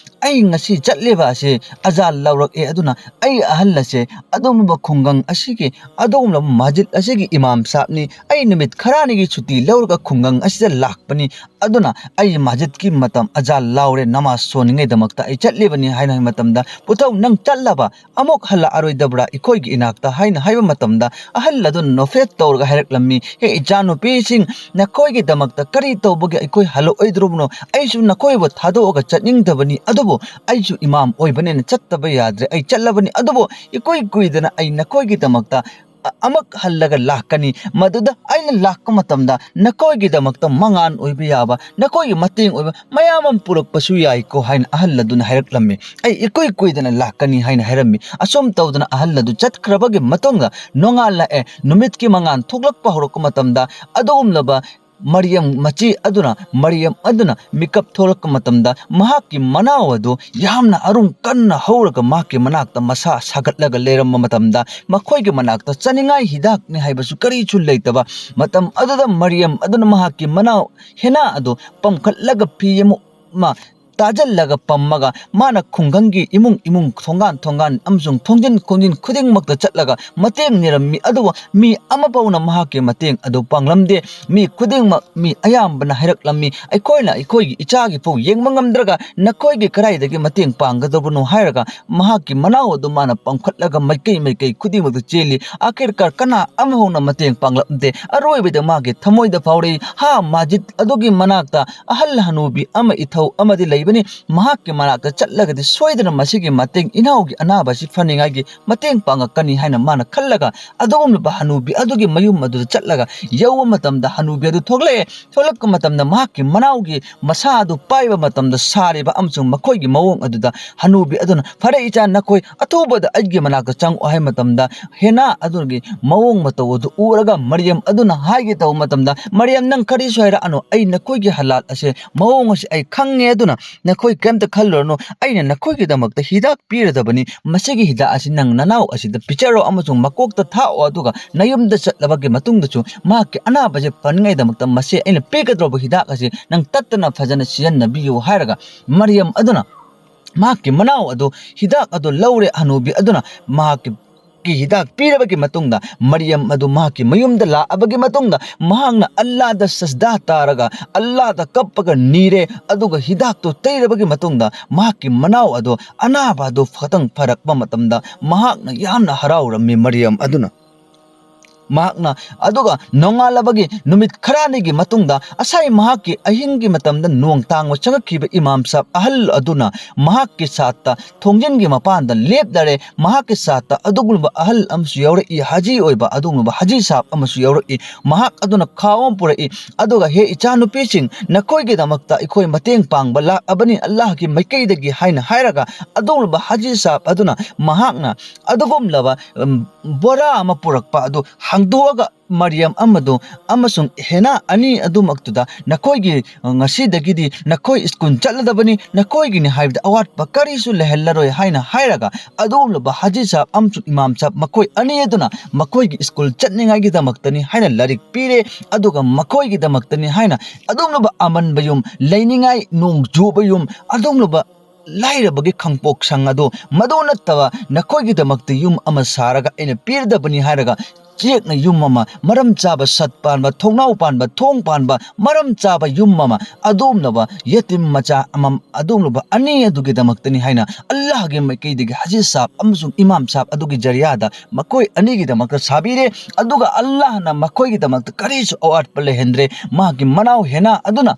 ꯑꯩ ꯉꯁꯤ ꯆꯠꯂꯦꯕ ꯑꯁꯦ ꯑꯖꯥꯟ ꯂꯧꯔꯛꯑꯦ, ꯑꯗꯨꯅ ꯑꯩ ꯑꯍꯜ ꯑꯁꯦ ꯑꯗꯨꯒꯨꯝꯂꯕ ꯈꯨꯡꯒꯪ ꯑꯁꯤꯒꯤ, ꯑꯗꯨꯒꯨꯝꯂꯕ ꯃꯁꯖꯤꯗ ꯑꯁꯤꯒꯤ ꯏꯃꯥꯝ ꯁꯥꯕꯅꯤ꯫ ꯑꯩ ꯅꯨꯃꯤꯠ ꯈꯔꯅꯤꯒꯤ ꯁꯨꯇꯤ ꯂꯧꯔꯒ ꯈꯨꯡꯒꯪ ꯑꯁꯤꯗ ꯂꯥꯛꯄꯅꯤ꯫ ꯑꯗꯨꯅ ꯑꯩ ꯃꯁꯖꯤꯗꯀꯤ ꯃꯇꯝ ꯑꯖꯥꯟ ꯂꯥꯎꯔꯦ, ꯅꯃꯥꯖ ꯁꯣꯟꯅꯤꯡꯉꯩꯗꯃꯛꯇ ꯑꯩ ꯆꯠꯂꯤꯕꯅꯤ" ꯍꯥꯏꯅ ꯍꯥꯏꯕ ꯃꯇꯝꯗ, "ꯄꯨꯊꯧ, ꯅꯪ ꯆꯠꯂꯕ? ꯑꯃꯨꯛ ꯍꯜꯂꯛꯑꯔꯣꯏꯗꯕ꯭ꯔꯥ ꯑꯩꯈꯣꯏꯒꯤ ꯏꯅꯥꯛꯇ?" ꯍꯥꯏꯅ ꯍꯥꯏꯕ ꯃꯇꯝꯗ, ꯑꯍꯜ ꯑꯗꯨꯅ ꯅꯣꯐꯦꯠ ꯇꯧꯔꯒ ꯍꯥꯏꯔꯛꯂꯝꯃꯤ, "ꯍꯦ ꯏꯆꯥꯅꯨꯄꯤꯁꯤꯡ, ꯅꯈꯣꯏꯒꯤꯗꯃꯛꯇ ꯀꯔꯤ ꯇꯧꯕꯒꯤ ꯑꯩꯈꯣꯏ ꯍꯜꯂꯛꯑꯣꯏꯗ꯭ꯔꯣꯕꯅꯣ? ꯑꯩꯁꯨ ꯅꯈꯣꯏꯕꯨ ꯊꯥꯗꯣꯛꯑꯒ ꯆꯠꯅꯤꯡꯗꯕꯅꯤ, ꯑꯗꯨꯕꯨ ꯑꯩꯁꯨ ꯏꯃꯥꯝ ꯑꯣꯏꯕꯅꯤꯅ ꯆꯠꯇꯕ ꯌꯥꯗ꯭ꯔꯦ꯫ ꯑꯩ ꯆꯠꯂꯕꯅꯤ, ꯑꯗꯨꯕꯨ ꯏꯀꯨꯏ ꯀꯨꯏꯗꯅ ꯑꯩ ꯅꯈꯣꯏꯒꯤꯗꯃꯛꯇ ꯑ-, ꯑꯃꯨꯛ ꯍꯜꯂꯒ ꯂꯥꯛꯀꯅꯤ꯫ ꯃꯗꯨꯗ ꯑꯩꯅ ꯂꯥꯛꯄ ꯃꯇꯝꯗ ꯅꯈꯣꯏꯒꯤꯗꯃꯛꯇ ꯃꯉꯥꯜ ꯑꯣꯏꯕ ꯌꯥꯕ, ꯅꯈꯣꯏꯒꯤ ꯃꯇꯦꯡ ꯑꯣꯏꯕ ꯃꯌꯥꯝ ꯑꯃ ꯄꯨꯔꯛꯄꯁꯨ ꯌꯥꯏꯀꯣ" ꯍꯥꯏꯅ ꯑꯍꯜ ꯑꯗꯨꯅ ꯍꯥꯏꯔꯛꯂꯝꯃꯤ꯫ "ꯑꯩ ꯏꯀꯨꯏ ꯀꯨꯏꯗꯅ ꯂꯥꯛꯀꯅꯤ" ꯍꯥꯏꯅ ꯍꯥꯏꯔꯝꯃꯤ꯫ ꯑꯁꯨꯝ ꯇꯧꯗꯅ ꯑꯍꯜ ꯑꯗꯨ ꯆꯠꯈ꯭ꯔꯕꯒꯤ ꯃꯇꯨꯡꯗ ꯅꯣꯡꯉꯥꯜꯂꯛꯑꯦ꯫ ꯅꯨꯃꯤꯠꯀꯤ ꯃꯉꯥꯜ ꯊꯣꯛꯂꯛꯄ ꯍꯧꯔꯛꯄ ꯃꯇꯝꯗ ꯑꯗꯨꯒꯨꯝꯂꯕ ꯃꯔꯤꯌꯝ ꯃꯆꯤ ꯑꯗꯨꯅ, ꯃꯔꯤꯌꯝ ꯑꯗꯨꯅ ꯃꯤꯀꯞ ꯊꯣꯛꯂꯛꯄ ꯃꯇꯝꯗ ꯃꯍꯥꯛꯀꯤ ꯃꯅꯥꯎ ꯑꯗꯨ ꯌꯥꯝꯅ ꯑꯔꯨꯝ ꯀꯟꯅ ꯍꯧꯔꯒ ꯃꯍꯥꯛꯀꯤ ꯃꯅꯥꯛꯇ ꯃꯁꯥ ꯁꯥꯒꯠꯂꯒ ꯂꯩꯔꯝꯕ ꯃꯇꯝꯗ, ꯃꯈꯣꯏꯒꯤ ꯃꯅꯥꯛꯇ ꯆꯥꯅꯤꯡꯉꯥꯏ ꯍꯤꯗꯥꯛꯅꯤ ꯍꯥꯏꯕꯁꯨ ꯀꯔꯤꯁꯨ ꯂꯩꯇꯕ ꯃꯇꯝ ꯑꯗꯨꯗ, ꯃꯔꯤꯌꯝ ꯑꯗꯨꯅ ꯃꯍꯥꯛꯀꯤ ꯃꯅꯥꯎ ꯍꯦꯅꯥ ꯑꯗꯨ ꯄꯝꯈꯠꯂꯒ ꯐꯤ ꯑꯃ ꯑꯃ ꯇꯥꯖꯜꯂꯒ ꯄꯝꯃꯒ, ꯃꯥꯅ ꯈꯨꯡꯒꯪꯒꯤ ꯏꯃꯨꯡ ꯏꯃꯨꯡ, ꯊꯣꯡꯒꯥꯟ ꯊꯣꯡꯒꯥꯟ ꯑꯃꯁꯨꯡ ꯊꯣꯡꯖꯤꯟ ꯈꯣꯡꯖꯤꯟ ꯈꯨꯗꯤꯡꯃꯛꯇ ꯆꯠꯂꯒ ꯃꯇꯦꯡ ꯅꯤꯔꯝꯃꯤ, ꯑꯗꯨꯕꯨ ꯃꯤ ꯑꯃ ꯐꯥꯎꯅ ꯃꯍꯥꯛꯀꯤ ꯃꯇꯦꯡ ꯑꯗꯨ ꯄꯥꯡꯂꯝꯗꯦ꯫ ꯃꯤ ꯈꯨꯗꯤꯡꯃꯛ, ꯃꯤ ꯑꯌꯥꯝꯕꯅ ꯍꯥꯏꯔꯛꯂꯝꯃꯤ, "ꯑꯩꯈꯣꯏꯅ ꯑꯩꯈꯣꯏꯒꯤ ꯏꯆꯥꯒꯤ ꯐꯥꯎ ꯌꯦꯡꯕ ꯉꯝꯗ꯭ꯔꯒ ꯅꯈꯣꯏꯒꯤ ꯀꯗꯥꯏꯗꯒꯤ ꯃꯇꯦꯡ ꯄꯥꯡꯒꯗꯕꯅꯣ?" ꯍꯥꯏꯔꯒ ꯃꯍꯥꯛꯀꯤ ꯃꯅꯥꯎ ꯑꯗꯨ ꯃꯥꯅ ꯄꯝꯈꯠꯂꯒ ꯃꯥꯏꯀꯩ ꯃꯥꯏꯀꯩ ꯈꯨꯗꯤꯡꯃꯛꯇ ꯆꯦꯜꯂꯤ꯫ ꯑꯥꯈꯤꯔꯀꯥꯔ ꯀꯅꯥ ꯑꯃ ꯐꯥꯎꯅ ꯃꯇꯦꯡ ꯄꯥꯡꯂꯝꯗꯦ꯫ ꯑꯔꯣꯏꯕꯗ ꯃꯥꯒꯤ ꯊꯃꯣꯏꯗ ꯐꯥꯎꯔꯛꯏ, ꯍꯥ ꯃꯥꯖꯤꯗ ꯑꯗꯨꯒꯤ ꯃꯅꯥꯛꯇ ꯑꯍꯜ ꯍꯅꯨꯕꯤ ꯑꯃ ꯏꯊꯧ ꯑꯃꯗꯤ ꯂꯩꯕꯅꯤ, ꯃꯍꯥꯛꯀꯤ ꯃꯅꯥꯛꯇ ꯆꯠꯂꯒꯗꯤ ꯁꯣꯏꯗꯅ ꯃꯁꯤꯒꯤ ꯃꯇꯦꯡ, ꯏꯅꯥꯎꯒꯤ ꯑꯅꯥꯕ ꯑꯁꯤ ꯐꯅꯤꯡꯉꯥꯏꯒꯤ ꯃꯇꯦꯡ ꯄꯥꯡꯉꯛꯀꯅꯤ ꯍꯥꯏꯅ ꯃꯥꯅ ꯈꯜꯂꯒ, ꯑꯗꯨꯒꯨꯝꯂꯕ ꯍꯅꯨꯕꯤ ꯑꯗꯨꯒꯤ ꯃꯌꯨꯝ ꯑꯗꯨꯗ ꯆꯠꯂꯒ ꯌꯧꯕ ꯃꯇꯝꯗ, ꯍꯅꯨꯕꯤ ꯑꯗꯨ ꯊꯣꯛꯂꯛꯑꯦ꯫ ꯊꯣꯛꯂꯛꯄ ꯃꯇꯝꯗ ꯃꯍꯥꯛꯀꯤ ꯃꯅꯥꯎꯒꯤ ꯃꯁꯥ ꯑꯗꯨ ꯄꯥꯏꯕ ꯃꯇꯝꯗ ꯁꯥꯔꯤꯕ ꯑꯃꯁꯨꯡ ꯃꯈꯣꯏꯒꯤ ꯃꯑꯣꯡ ꯑꯗꯨꯗ, ꯍꯅꯨꯕꯤ ꯑꯗꯨꯅ, "ꯐꯔꯦ ꯏꯆꯥ, ꯅꯈꯣꯏ ꯑꯊꯨꯕꯗ ꯑꯩꯒꯤ ꯃꯅꯥꯛꯇ ꯆꯪꯉꯛꯑꯣ" ꯍꯥꯏꯕ ꯃꯇꯝꯗ, ꯍꯦꯅꯥ ꯑꯗꯨꯒꯤ ꯃꯑꯣꯡ ꯃꯇꯧ ꯑꯗꯨ ꯎꯔꯒ ꯃꯔꯤꯌꯝ ꯑꯗꯨꯅ ꯍꯥꯏꯒꯦ ꯇꯧꯕ ꯃꯇꯝꯗ, "ꯃꯔꯤꯌꯝ, ꯅꯪ ꯀꯔꯤꯁꯨ ꯍꯥꯏꯔꯛꯑꯅꯨ, ꯑꯩ ꯅꯈꯣꯏꯒꯤ ꯍꯂꯥꯜ ꯑꯁꯦ, ꯃꯑꯣꯡ ꯑꯁꯤ ꯑꯩ ꯈꯪꯉꯦ, ꯑꯗꯨꯅ ꯅꯈꯣꯏ ꯀꯔꯤꯝꯇ ꯈꯜꯂꯨꯔꯅꯨ, ꯑꯩꯅ ꯅꯈꯣꯏꯒꯤꯗꯃꯛꯇ ꯍꯤꯗꯥꯛ ꯄꯤꯔꯗꯕꯅꯤ꯫ ꯃꯁꯤꯒꯤ ꯍꯤꯗꯥꯛ ꯑꯁꯤ ꯅꯪ ꯅꯅꯥꯎ ꯑꯁꯤꯗ ꯄꯤꯖꯔꯣ ꯑꯃꯁꯨꯡ ꯃꯀꯣꯛꯇ ꯊꯥꯛꯑꯣ, ꯑꯗꯨꯒ ꯅꯌꯨꯝꯗ ꯆꯠꯂꯕꯒꯤ ꯃꯇꯨꯡꯗꯁꯨ ꯃꯍꯥꯛꯀꯤ ꯑꯅꯥꯕꯁꯦ ꯐꯅꯤꯡꯉꯥꯏꯗꯃꯛꯇ ꯃꯁꯤ ꯑꯩꯅ ꯄꯤꯒꯗꯧꯔꯕ ꯍꯤꯗꯥꯛ ꯑꯁꯤ ꯅꯪ ꯇꯠꯇꯅ ꯐꯖꯅ ꯁꯤꯖꯤꯟꯅꯕꯤꯌꯨ" ꯍꯥꯏꯔꯒ ꯃꯔꯤꯌꯝ ꯑꯗꯨꯅ ꯃꯍꯥꯛꯀꯤ ꯃꯅꯥꯎ ꯑꯗꯨ ꯍꯤꯗꯥꯛ ꯑꯗꯨ ꯂꯧꯔꯦ꯫ ꯍꯅꯨꯕꯤ ꯑꯗꯨꯅ ꯃꯍꯥꯛꯀꯤ ꯀꯤ ꯍꯤꯗꯥꯛ ꯄꯤꯔꯕꯒꯤ ꯃꯇꯨꯡꯗ, ꯃꯔꯤꯌꯝ ꯑꯗꯨ ꯃꯍꯥꯛꯀꯤ ꯃꯌꯨꯝꯗ ꯂꯥꯛꯑꯕꯒꯤ ꯃꯇꯨꯡꯗ, ꯃꯍꯥꯛꯅ ꯑꯜꯂꯥꯗ ꯁꯖꯗꯥ ꯇꯥꯔꯒ ꯑꯜꯂꯥꯗ ꯀꯞꯄꯒ ꯅꯤꯔꯦ, ꯑꯗꯨꯒ ꯍꯤꯗꯥꯛꯇꯨ ꯇꯩꯔꯕꯒꯤ ꯃꯇꯨꯡꯗ ꯃꯍꯥꯛꯀꯤ ꯃꯅꯥꯎ ꯑꯗꯨ, ꯑꯅꯥꯕ ꯑꯗꯨ ꯈꯇꯪ ꯐꯔꯛꯄ ꯃꯇꯝꯗ ꯃꯍꯥꯛꯅ ꯌꯥꯝꯅ ꯍꯔꯥꯎꯔꯝꯃꯤ꯫ ꯃꯔꯤꯌꯝ ꯑꯗꯨꯅ ꯃꯍꯥꯛꯅ ꯑꯗꯨꯒ ꯅꯣꯡꯉꯥꯜꯂꯕꯒꯤ ꯅꯨꯃꯤꯠ ꯈꯔꯅꯤꯒꯤ ꯃꯇꯨꯡꯗ ꯉꯁꯥꯏ ꯃꯍꯥꯛꯀꯤ ꯑꯍꯤꯡꯒꯤ ꯃꯇꯝꯗ ꯅꯣꯡ ꯇꯥꯡꯕ ꯆꯪꯉꯛꯈꯤꯕ ꯏꯃꯥꯝ ꯁꯥꯍꯕ ꯑꯍꯜ ꯑꯗꯨꯅ ꯃꯍꯥꯛꯀꯤ ꯁꯥꯠꯇ ꯊꯣꯡꯖꯤꯟꯒꯤ ꯃꯄꯥꯟꯗ ꯂꯦꯞꯂꯔꯦ꯫ ꯃꯍꯥꯛꯀꯤ ꯁꯥꯠꯇ ꯑꯗꯨꯒꯨꯝꯂꯕ ꯑꯍꯜ ꯑꯃꯁꯨ ꯌꯥꯎꯔꯛꯏ, ꯍꯥꯖꯤ ꯑꯣꯏꯕ ꯑꯗꯨꯒꯨꯝꯂꯕ ꯍꯥꯖꯤ ꯁꯥꯍꯕ ꯑꯃꯁꯨ ꯌꯥꯎꯔꯛꯏ꯫ ꯃꯍꯥꯛ ꯑꯗꯨꯅ ꯈꯥꯎ ꯑꯃ ꯄꯨꯔꯛꯏ, ꯑꯗꯨꯒ "ꯍꯦ ꯏꯆꯥꯅꯨꯄꯤꯁꯤꯡ, ꯅꯈꯣꯏꯒꯤꯗꯃꯛꯇ ꯑꯩꯈꯣꯏ ꯃꯇꯦꯡ ꯄꯥꯡꯕ ꯂꯥꯛꯑꯕꯅꯤ ꯑꯜꯂꯥꯍꯒꯤ ꯃꯥꯏꯀꯩꯗꯒꯤ" ꯍꯥꯏꯅ ꯍꯥꯏꯔꯒ ꯑꯗꯨꯒꯨꯝꯂꯕ ꯍꯥꯖꯤ ꯁꯥꯍꯕ ꯑꯗꯨꯅ ꯃꯍꯥꯛꯅ ꯑꯗꯨꯒꯨꯝꯂꯕ ꯎꯝ, ꯕꯣꯔꯥ ꯑꯃ ꯄꯨꯔꯛꯄ ꯑꯗꯨ ꯍꯥꯡꯗꯣꯛꯑꯒ ꯃꯔꯤꯌꯝ ꯑꯃꯗꯨ ꯑꯃꯁꯨꯡ ꯍꯦꯅꯥ ꯑꯅꯤ ꯑꯗꯨꯃꯛꯇꯨꯗ "ꯅꯈꯣꯏꯒꯤ, ꯑ, ꯉꯁꯤꯗꯒꯤꯗꯤ ꯅꯈꯣꯏ ꯁ꯭ꯀꯨꯜ ꯆꯠꯂꯗꯕꯅꯤ, ꯅꯈꯣꯏꯒꯤꯅꯤ ꯍꯥꯏꯕꯗ ꯑꯋꯥꯠꯄ ꯀꯔꯤꯁꯨ ꯂꯩꯍꯜꯂꯔꯣꯏ" ꯍꯥꯏꯅ ꯍꯥꯏꯔꯒ ꯑꯗꯨꯒꯨꯝꯂꯕ ꯍꯥꯖꯤ ꯁꯥꯍꯕ ꯑꯃꯁꯨꯡ ꯏꯃꯥꯝ ꯁꯥꯍꯕ ꯃꯈꯣꯏ ꯑꯅꯤ ꯑꯗꯨꯅ ꯃꯈꯣꯏꯒꯤ ꯁ꯭ꯀꯨꯜ ꯆꯠꯅꯤꯡꯉꯥꯏꯒꯤꯗꯃꯛꯇꯅꯤ ꯍꯥꯏꯅ ꯂꯥꯏꯔꯤꯛ ꯄꯤꯔꯦ꯫ ꯑꯗꯨꯒ ꯃꯈꯣꯏꯒꯤꯗꯃꯛꯇꯅꯤ ꯍꯥꯏꯅ ꯑꯗꯨꯒꯨꯝꯂꯕ ꯑꯃꯟꯕ ꯌꯨꯝ, ꯂꯩꯅꯤꯡꯉꯥꯏ ꯅꯣꯡ ꯆꯨꯕ ꯌꯨꯝ, ꯑꯗꯨꯒꯨꯝꯂꯕ ꯂꯥꯏꯔꯕꯒꯤ ꯈꯪꯄꯣꯛ ꯁꯪ ꯑꯗꯨ ꯃꯗꯨ ꯅꯠꯇꯕ ꯅꯈꯣꯏꯒꯤꯗꯃꯛꯇ ꯌꯨꯝ ꯑꯃ ꯁꯥꯔꯒ ꯑꯩꯅ ꯄꯤꯔꯗꯕꯅꯤ ꯍꯥꯏꯔꯒ ꯆꯦꯛꯅ ꯌꯨꯝ ꯑꯃ, ꯃꯔꯝ ꯆꯥꯕ ꯁꯠ ꯄꯥꯟꯕ, ꯊꯣꯡꯅꯥꯎ ꯄꯥꯟꯕ, ꯊꯣꯡ ꯄꯥꯟꯕ, ꯃꯔꯝ ꯆꯥꯕ ꯌꯨꯝ ꯑꯃ, ꯑꯗꯨꯒꯨꯝꯂꯕ ꯌꯦꯇꯤꯝ ꯃꯆꯥ ꯑꯃ, ꯑꯗꯨꯒꯨꯝꯂꯕ ꯑꯅꯤ ꯑꯗꯨꯒꯤꯗꯃꯛꯇꯅꯤ ꯍꯥꯏꯅ ꯑꯜꯂꯥꯍꯒꯤ ꯃꯥꯏꯀꯩꯗꯒꯤ ꯍꯥꯖꯤ ꯁꯥꯍꯕ ꯑꯃꯁꯨꯡ ꯏꯃꯥꯝ ꯁꯥꯍꯕ ꯑꯗꯨꯒꯤ ꯖꯔꯤꯌꯥꯗ ꯃꯈꯣꯏ ꯑꯅꯤꯒꯤꯗꯃꯛꯇ ꯁꯥꯕꯤꯔꯦ꯫ ꯑꯗꯨꯒ ꯑꯜꯂꯥꯍꯅ ꯃꯈꯣꯏꯒꯤꯗꯃꯛꯇ ꯀꯔꯤꯁꯨ ꯑꯋꯥꯠꯄ ꯂꯩꯍꯟꯗ꯭ꯔꯦ꯫ ꯃꯍꯥꯛꯀꯤ ꯃꯅꯥꯎ ꯍꯦꯅꯥ ꯑꯗꯨꯅ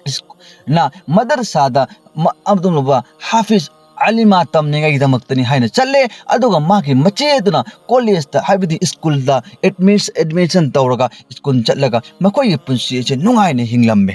ꯏꯁ-, ꯅ ꯃꯗꯔꯁꯥꯗ ꯃ-, ꯑꯗꯨꯒꯨꯝꯂꯕ ꯍꯥꯐꯤꯖ ꯑꯂꯤꯃꯥ ꯇꯝꯅꯤꯡꯉꯥꯏꯒꯤꯗꯃꯛꯇꯅꯤ ꯍꯥꯏꯅ ꯆꯠꯂꯦ꯫ ꯑꯗꯨꯒ ꯃꯥꯒꯤ ꯃꯆꯦ ꯑꯗꯨꯅ ꯀꯣꯂꯦꯖꯇ, ꯍꯥꯏꯕꯗꯤ ꯁ꯭ꯀꯨꯜꯗ ꯑꯦꯗꯃꯤꯁ-, ꯑꯦꯗꯃꯤꯁꯟ ꯇꯧꯔꯒ ꯁ꯭ꯀꯨꯜ ꯆꯠꯂꯒ ꯃꯈꯣꯏꯒꯤ ꯄꯨꯟꯁꯤ ꯑꯁꯦ ꯅꯨꯡꯉꯥꯏꯅ ꯍꯤꯡꯂꯝꯃꯦ꯫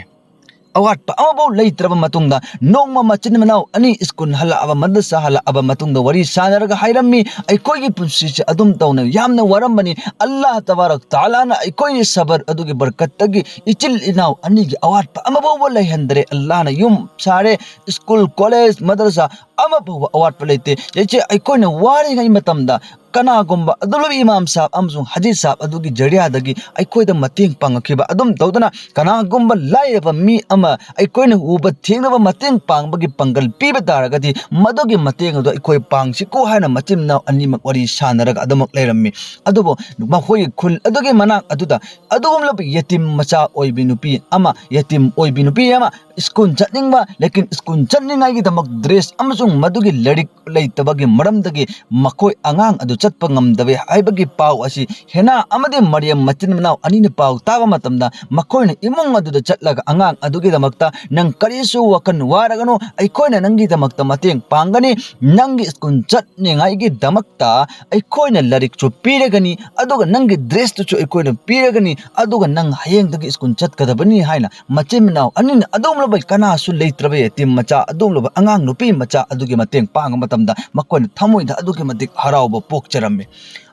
ꯑꯋꯥꯠꯄ ꯑꯃꯐꯥꯎ ꯂꯩꯇ꯭ꯔꯕ ꯃꯇꯨꯡꯗ ꯅꯣꯡꯃ ꯃꯆꯤꯟ ꯃꯅꯥꯎ ꯑꯅꯤ ꯁ꯭ꯀꯨꯜ ꯍꯜꯂꯛꯑꯕ, ꯃꯗꯔꯁꯥ ꯍꯜꯂꯛꯑꯕ ꯃꯇꯨꯡꯗ ꯋꯥꯔꯤ ꯁꯥꯟꯅꯔꯒ ꯍꯥꯏꯔꯝꯃꯤ, "ꯑꯩꯈꯣꯏꯒꯤ ꯄꯨꯟꯁꯤꯁꯦ ꯑꯗꯨꯝ ꯇꯧꯅ ꯌꯥꯝꯅ ꯋꯥꯔꯝꯕꯅꯤ꯫ ꯑꯜꯂꯥꯍ ꯇꯕꯥꯔꯛ ꯇꯥꯂꯥꯅ ꯑꯩꯈꯣꯏꯒꯤ ꯁꯕꯔ ꯑꯗꯨꯒꯤ ꯕꯔꯀꯠꯇꯒꯤ ꯏꯆꯤꯜ ꯏꯅꯥꯎ ꯑꯅꯤꯒꯤ ꯑꯋꯥꯠꯄ ꯑꯃꯐꯥꯎꯕ ꯂꯩꯍꯟꯗ꯭ꯔꯦ꯫ ꯑꯜꯂꯥꯍꯅ ꯌꯨꯝ ꯁꯥꯔꯦ, ꯁ꯭ꯀꯨꯜ, ꯀꯣꯂꯦꯖ, ꯃꯗꯔꯁꯥ ꯑꯃꯐꯥꯎꯕ ꯑꯋꯥꯠꯄ ꯂꯩꯇꯦ꯫ ꯏꯆꯦ, ꯑꯩꯈꯣꯏꯅ ꯋꯥꯔꯤꯉꯩ ꯃꯇꯝꯗ ꯀꯅꯥꯒꯨꯝꯕ ꯑꯗꯨꯝꯂꯕ ꯏꯃꯥꯝ ꯁꯥꯍꯕ ꯑꯃꯁꯨꯡ ꯍꯥꯖꯤ ꯁꯥꯍꯕ ꯑꯗꯨꯒꯤ ꯖꯔꯤꯌꯥꯗꯒꯤ ꯑꯩꯈꯣꯏꯗ ꯃꯇꯦꯡ ꯄꯥꯡꯉꯛꯈꯤꯕ, ꯑꯗꯨꯝ ꯇꯧꯗꯅ ꯀꯅꯥꯒꯨꯝꯕ ꯂꯥꯏꯔꯕ ꯃꯤ ꯑꯃ ꯑꯩꯈꯣꯏꯅ ꯎꯕ ꯊꯦꯡꯅꯕ ꯃꯇꯦꯡ ꯄꯥꯡꯕꯒꯤ ꯄꯥꯡꯒꯜ ꯄꯤꯕ ꯇꯥꯔꯒꯗꯤ ꯃꯗꯨꯒꯤ ꯃꯇꯦꯡ ꯑꯗꯨ ꯑꯩꯈꯣꯏ ꯄꯥꯡꯁꯤꯀꯣ" ꯍꯥꯏꯅ ꯃꯆꯤꯟ ꯃꯅꯥꯎ ꯑꯅꯤꯃꯛ ꯋꯥꯔꯤ ꯁꯥꯟꯅꯔꯒ ꯑꯗꯨꯃꯛ ꯂꯩꯔꯝꯃꯤ꯫ ꯑꯗꯨꯕꯨ ꯃꯈꯣꯏꯒꯤ ꯈꯨꯜ ꯑꯗꯨꯒꯤ ꯃꯅꯥꯛ ꯑꯗꯨꯗ ꯑꯗꯨꯒꯨꯝꯂꯕ ꯌꯦꯇꯤꯝ ꯃꯆꯥ ꯑꯣꯏꯕꯤ ꯅꯨꯄꯤ ꯑꯃ, ꯌꯦꯇꯤꯝ ꯑꯣꯏꯕꯤ ꯅꯨꯄꯤ ꯑꯃ ꯁ꯭ꯀꯨꯜ ꯆꯠꯅꯤꯡꯕ, ꯂꯦꯀꯤꯟ ꯁ꯭ꯀꯨꯜ ꯆꯠꯅꯤꯡꯉꯥꯏꯒꯤꯗꯃꯛ ꯗ꯭ꯔꯦꯁ ꯑꯃꯁꯨꯡ ꯃꯗꯨꯒꯤ ꯂꯥꯏꯔꯤꯛ ꯂꯩꯇꯕꯒꯤ ꯃꯔꯝꯗꯒꯤ ꯃꯈꯣꯏ ꯑꯉꯥꯡ ꯑꯗꯨ ꯆꯠꯄ ꯉꯝꯗꯕ ꯍꯥꯏꯕꯒꯤ ꯄꯥꯎ ꯑꯁꯤ ꯍꯦꯅꯥ ꯑꯃꯗꯤ ꯃꯔꯤꯌꯝ ꯃꯆꯤꯟ ꯃꯅꯥꯎ ꯑꯅꯤꯅ ꯄꯥꯎ ꯇꯥꯕ ꯃꯇꯝꯗ, ꯃꯈꯣꯏꯅ ꯏꯃꯨꯡ ꯑꯗꯨꯗ ꯆꯠꯂꯒ ꯑꯉꯥꯡ ꯑꯗꯨꯒꯤꯗꯃꯛꯇ, "ꯅꯪ ꯀꯔꯤꯁꯨ ꯋꯥꯈꯜ ꯋꯥꯔꯒꯅꯨ, ꯑꯩꯈꯣꯏꯅ ꯅꯪꯒꯤꯗꯃꯛꯇ ꯃꯇꯦꯡ ꯄꯥꯡꯒꯅꯤ, ꯅꯪꯒꯤ ꯁ꯭ꯀꯨꯜ ꯆꯠꯅꯤꯡꯉꯥꯏꯒꯤꯗꯃꯛꯇ ꯑꯩꯈꯣꯏꯅ ꯂꯥꯏꯔꯤꯛꯁꯨ ꯄꯤꯔꯒꯅꯤ, ꯑꯗꯨꯒ ꯅꯪꯒꯤ ꯗ꯭ꯔꯦꯁꯇꯨꯁꯨ ꯑꯩꯈꯣꯏꯅ ꯄꯤꯔꯒꯅꯤ, ꯑꯗꯨꯒ ꯅꯪ ꯍꯌꯦꯡꯗꯒꯤ ꯁ꯭ꯀꯨꯜ ꯆꯠꯀꯗꯕꯅꯤ" ꯍꯥꯏꯅ ꯃꯆꯤꯟ ꯃꯅꯥꯎ ꯑꯅꯤꯅ ꯑꯗꯨꯒꯨꯝꯂꯕ ꯀꯅꯥꯁꯨ ꯂꯩꯇ꯭ꯔꯕ ꯌꯦꯇꯤꯝ ꯃꯆꯥ, ꯑꯗꯨꯒꯨꯝꯂꯕ ꯑꯉꯥꯡ ꯅꯨꯄꯤ ꯃꯆꯥ ꯑꯗꯨꯒꯤ ꯃꯇꯦꯡ ꯄꯥꯡꯕ ꯃꯇꯝꯗ ꯃꯈꯣꯏꯅ ꯊꯃꯣꯏꯗ ꯑꯗꯨꯛꯀꯤ ꯃꯇꯤꯛ ꯍꯔꯥꯎꯕ ꯄꯣꯛꯆꯔꯝꯃꯤ꯫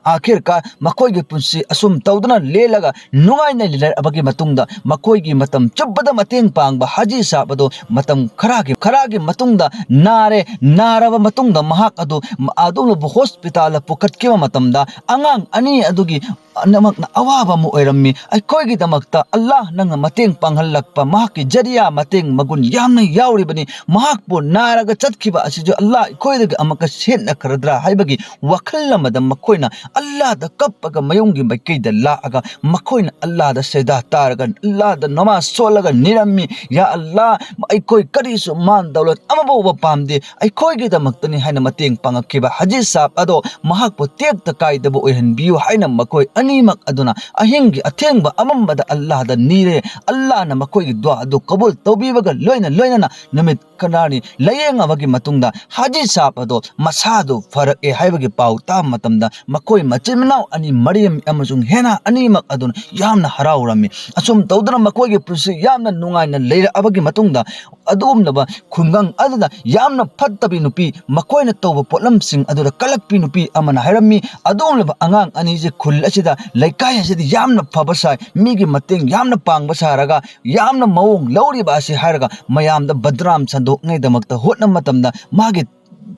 ꯑꯥꯈꯤꯔꯀꯥꯔ ꯃꯈꯣꯏꯒꯤ ꯄꯨꯟꯁꯤ ꯑꯁꯨꯝ ꯇꯧꯗꯨꯅ ꯂꯦꯜꯂꯒ ꯅꯨꯡꯉꯥꯏꯅ ꯂꯩꯔꯛꯑꯕꯒꯤ ꯃꯇꯨꯡꯗ, ꯃꯈꯣꯏꯒꯤ ꯃꯇꯝ ꯆꯨꯞꯄꯗ ꯃꯇꯦꯡ ꯄꯥꯡꯕ ꯍꯥꯖꯤ ꯁꯥꯍꯕ ꯑꯗꯨ ꯃꯇꯝ ꯈꯔꯒꯤ, ꯈꯔꯒꯤ ꯃꯇꯨꯡꯗ ꯅꯥꯔꯦ꯫ ꯅꯥꯔꯕ ꯃꯇꯨꯡꯗ ꯃꯍꯥꯛ ꯑꯗꯨ ꯑꯗꯨꯒꯨꯝꯂꯕ ꯍꯣꯁꯄꯤꯇꯥꯜꯗ ꯄꯨꯈꯠꯈꯤꯕ ꯃꯇꯝꯗ, ꯑꯉꯥꯡ ꯑꯅꯤ ꯑꯗꯨꯒꯤ ꯅꯃꯛꯅ ꯑꯋꯥꯕ ꯑꯃ ꯑꯣꯏꯔꯝꯃꯤ꯫ ꯑꯩꯈꯣꯏꯒꯤꯗꯃꯛꯇ ꯑꯜꯂꯥꯍ ꯅꯪꯅ ꯃꯇꯦꯡ ꯄꯥꯡꯍꯜꯂꯛꯄ, ꯃꯍꯥꯛꯀꯤ ꯖꯔꯤꯌꯥ ꯃꯇꯦꯡ ꯃꯒꯨꯟ ꯌꯥꯝꯅ ꯌꯥꯎꯔꯤꯕꯅꯤ꯫ ꯃꯍꯥꯛꯄꯨ ꯅꯥꯔꯒ ꯆꯠꯈꯤꯕ ꯑꯁꯤꯁꯨ ꯑꯜꯂꯥꯍ ꯑꯩꯈꯣꯏꯗꯒꯤ ꯑꯃꯨꯛꯀ ꯁꯦꯠꯅꯈ꯭ꯔꯗ꯭ꯔꯥ ꯍꯥꯏꯕꯒꯤ ꯋꯥꯈꯜ ꯑꯃꯗ ꯃꯈꯣꯏꯅ ꯑꯜꯂꯥꯍꯗ ꯀꯞꯄꯒ ꯃꯌꯨꯝꯒꯤ ꯃꯥꯏꯀꯩꯗ ꯂꯥꯛꯑꯒ ꯃꯈꯣꯏꯅ ꯑꯜꯂꯥꯍꯗ ꯁꯦꯖꯗꯥ ꯇꯥꯔꯒ, ꯑꯜꯂꯥꯍꯗ ꯅꯃꯥꯖ ꯁꯣꯜꯂꯒ ꯅꯤꯔꯝꯃꯤ, "ꯌꯥ ꯑꯜꯂꯥꯍ, ꯑꯩꯈꯣꯏ ꯀꯔꯤꯁꯨ ꯃꯥꯟ ꯗꯧꯂꯠ ꯑꯃꯐꯥꯎꯕ ꯄꯥꯝꯗꯦ, ꯑꯩꯈꯣꯏꯒꯤꯗꯃꯛꯇꯅꯤ" ꯍꯥꯏꯅ ꯃꯇꯦꯡ ꯄꯥꯡꯉꯛꯈꯤꯕ ꯍꯥꯖꯤ ꯁꯥꯍꯕ ꯑꯗꯣ ꯃꯍꯥꯛꯄꯨ ꯇꯦꯛꯇ ꯀꯥꯏꯗꯕ ꯑꯣꯏꯍꯟꯕꯤꯌꯨ ꯍꯥꯏꯅ ꯃꯈꯣꯏ ꯑꯅꯤꯃꯛ ꯑꯗꯨꯅ ꯑꯍꯤꯡꯒꯤ ꯑꯊꯦꯡꯕ ꯑꯃꯝꯕꯗ ꯑꯜꯂꯥꯍꯗ ꯅꯤꯔꯦ꯫ ꯑꯜꯂꯥꯍꯅ ꯃꯈꯣꯏꯒꯤ ꯗꯨꯋꯥ ꯑꯗꯨ ꯀꯕꯨꯜ ꯇꯧꯕꯤꯕꯒ ꯂꯣꯏꯅ ꯂꯣꯏꯅꯅ ꯅꯨꯃꯤꯠ ꯈꯔꯅꯤ ꯂꯥꯌꯦꯡꯉꯕꯒꯤ ꯃꯇꯨꯡꯗ ꯍꯥꯖꯤ ꯁꯥꯍꯕ ꯑꯗꯣ ꯃꯁꯥꯗꯨ ꯐꯔꯛꯑꯦ ꯍꯥꯏꯕꯒꯤ ꯄꯥꯎ ꯇꯥꯕ ꯃꯇꯝꯗ, ꯃꯈꯣꯏ ꯃꯆꯤꯟ ꯃꯅꯥꯎ ꯑꯅꯤ ꯃꯔꯤꯌꯝ ꯑꯃꯁꯨꯡ ꯍꯦꯅꯥ ꯑꯅꯤꯃꯛ ꯑꯗꯨꯅ ꯌꯥꯝꯅ ꯍꯔꯥꯎꯔꯝꯃꯤ꯫ ꯑꯁꯨꯝ ꯇꯧꯗꯨꯅ ꯃꯈꯣꯏꯒꯤ ꯄꯨꯟꯁꯤ ꯌꯥꯝꯅ ꯅꯨꯡꯉꯥꯏꯅ ꯂꯩꯔꯛꯑꯕꯒꯤ ꯃꯇꯨꯡꯗ, ꯑꯗꯨꯒꯨꯝꯂꯕ ꯈꯨꯡꯒꯪ ꯑꯗꯨꯗ ꯌꯥꯝꯅ ꯐꯠꯇꯕꯤ ꯅꯨꯄꯤ, ꯃꯈꯣꯏꯅ ꯇꯧꯕ ꯄꯣꯠꯂꯝꯁꯤꯡ ꯑꯗꯨꯗ ꯀꯜꯂꯛꯄꯤ ꯅꯨꯄꯤ ꯑꯃꯅ ꯍꯥꯏꯔꯝꯃꯤ, "ꯑꯗꯨꯒꯨꯝꯂꯕ ꯑꯉꯥꯡ ꯑꯅꯤꯁꯦ ꯈꯨꯜ ꯑꯁꯤꯗ, ꯂꯩꯀꯥꯏ ꯑꯁꯤꯗ ꯌꯥꯝꯅ ꯐꯕ ꯁꯥꯏ, ꯃꯤꯒꯤ ꯃꯇꯦꯡ ꯌꯥꯝꯅ ꯄꯥꯡꯕ ꯁꯥꯔꯒ ꯌꯥꯝꯅ ꯃꯑꯣꯡ ꯂꯧꯔꯤꯕ ꯑꯁꯤ" ꯍꯥꯏꯔꯒ ꯃꯌꯥꯝꯗ ꯕꯗꯅꯥꯝ ꯁꯟꯗꯣꯛꯅꯉꯩꯗꯃꯛꯇ ꯍꯣꯠꯅꯕ ꯃꯇꯝꯗ, ꯃꯥꯒꯤ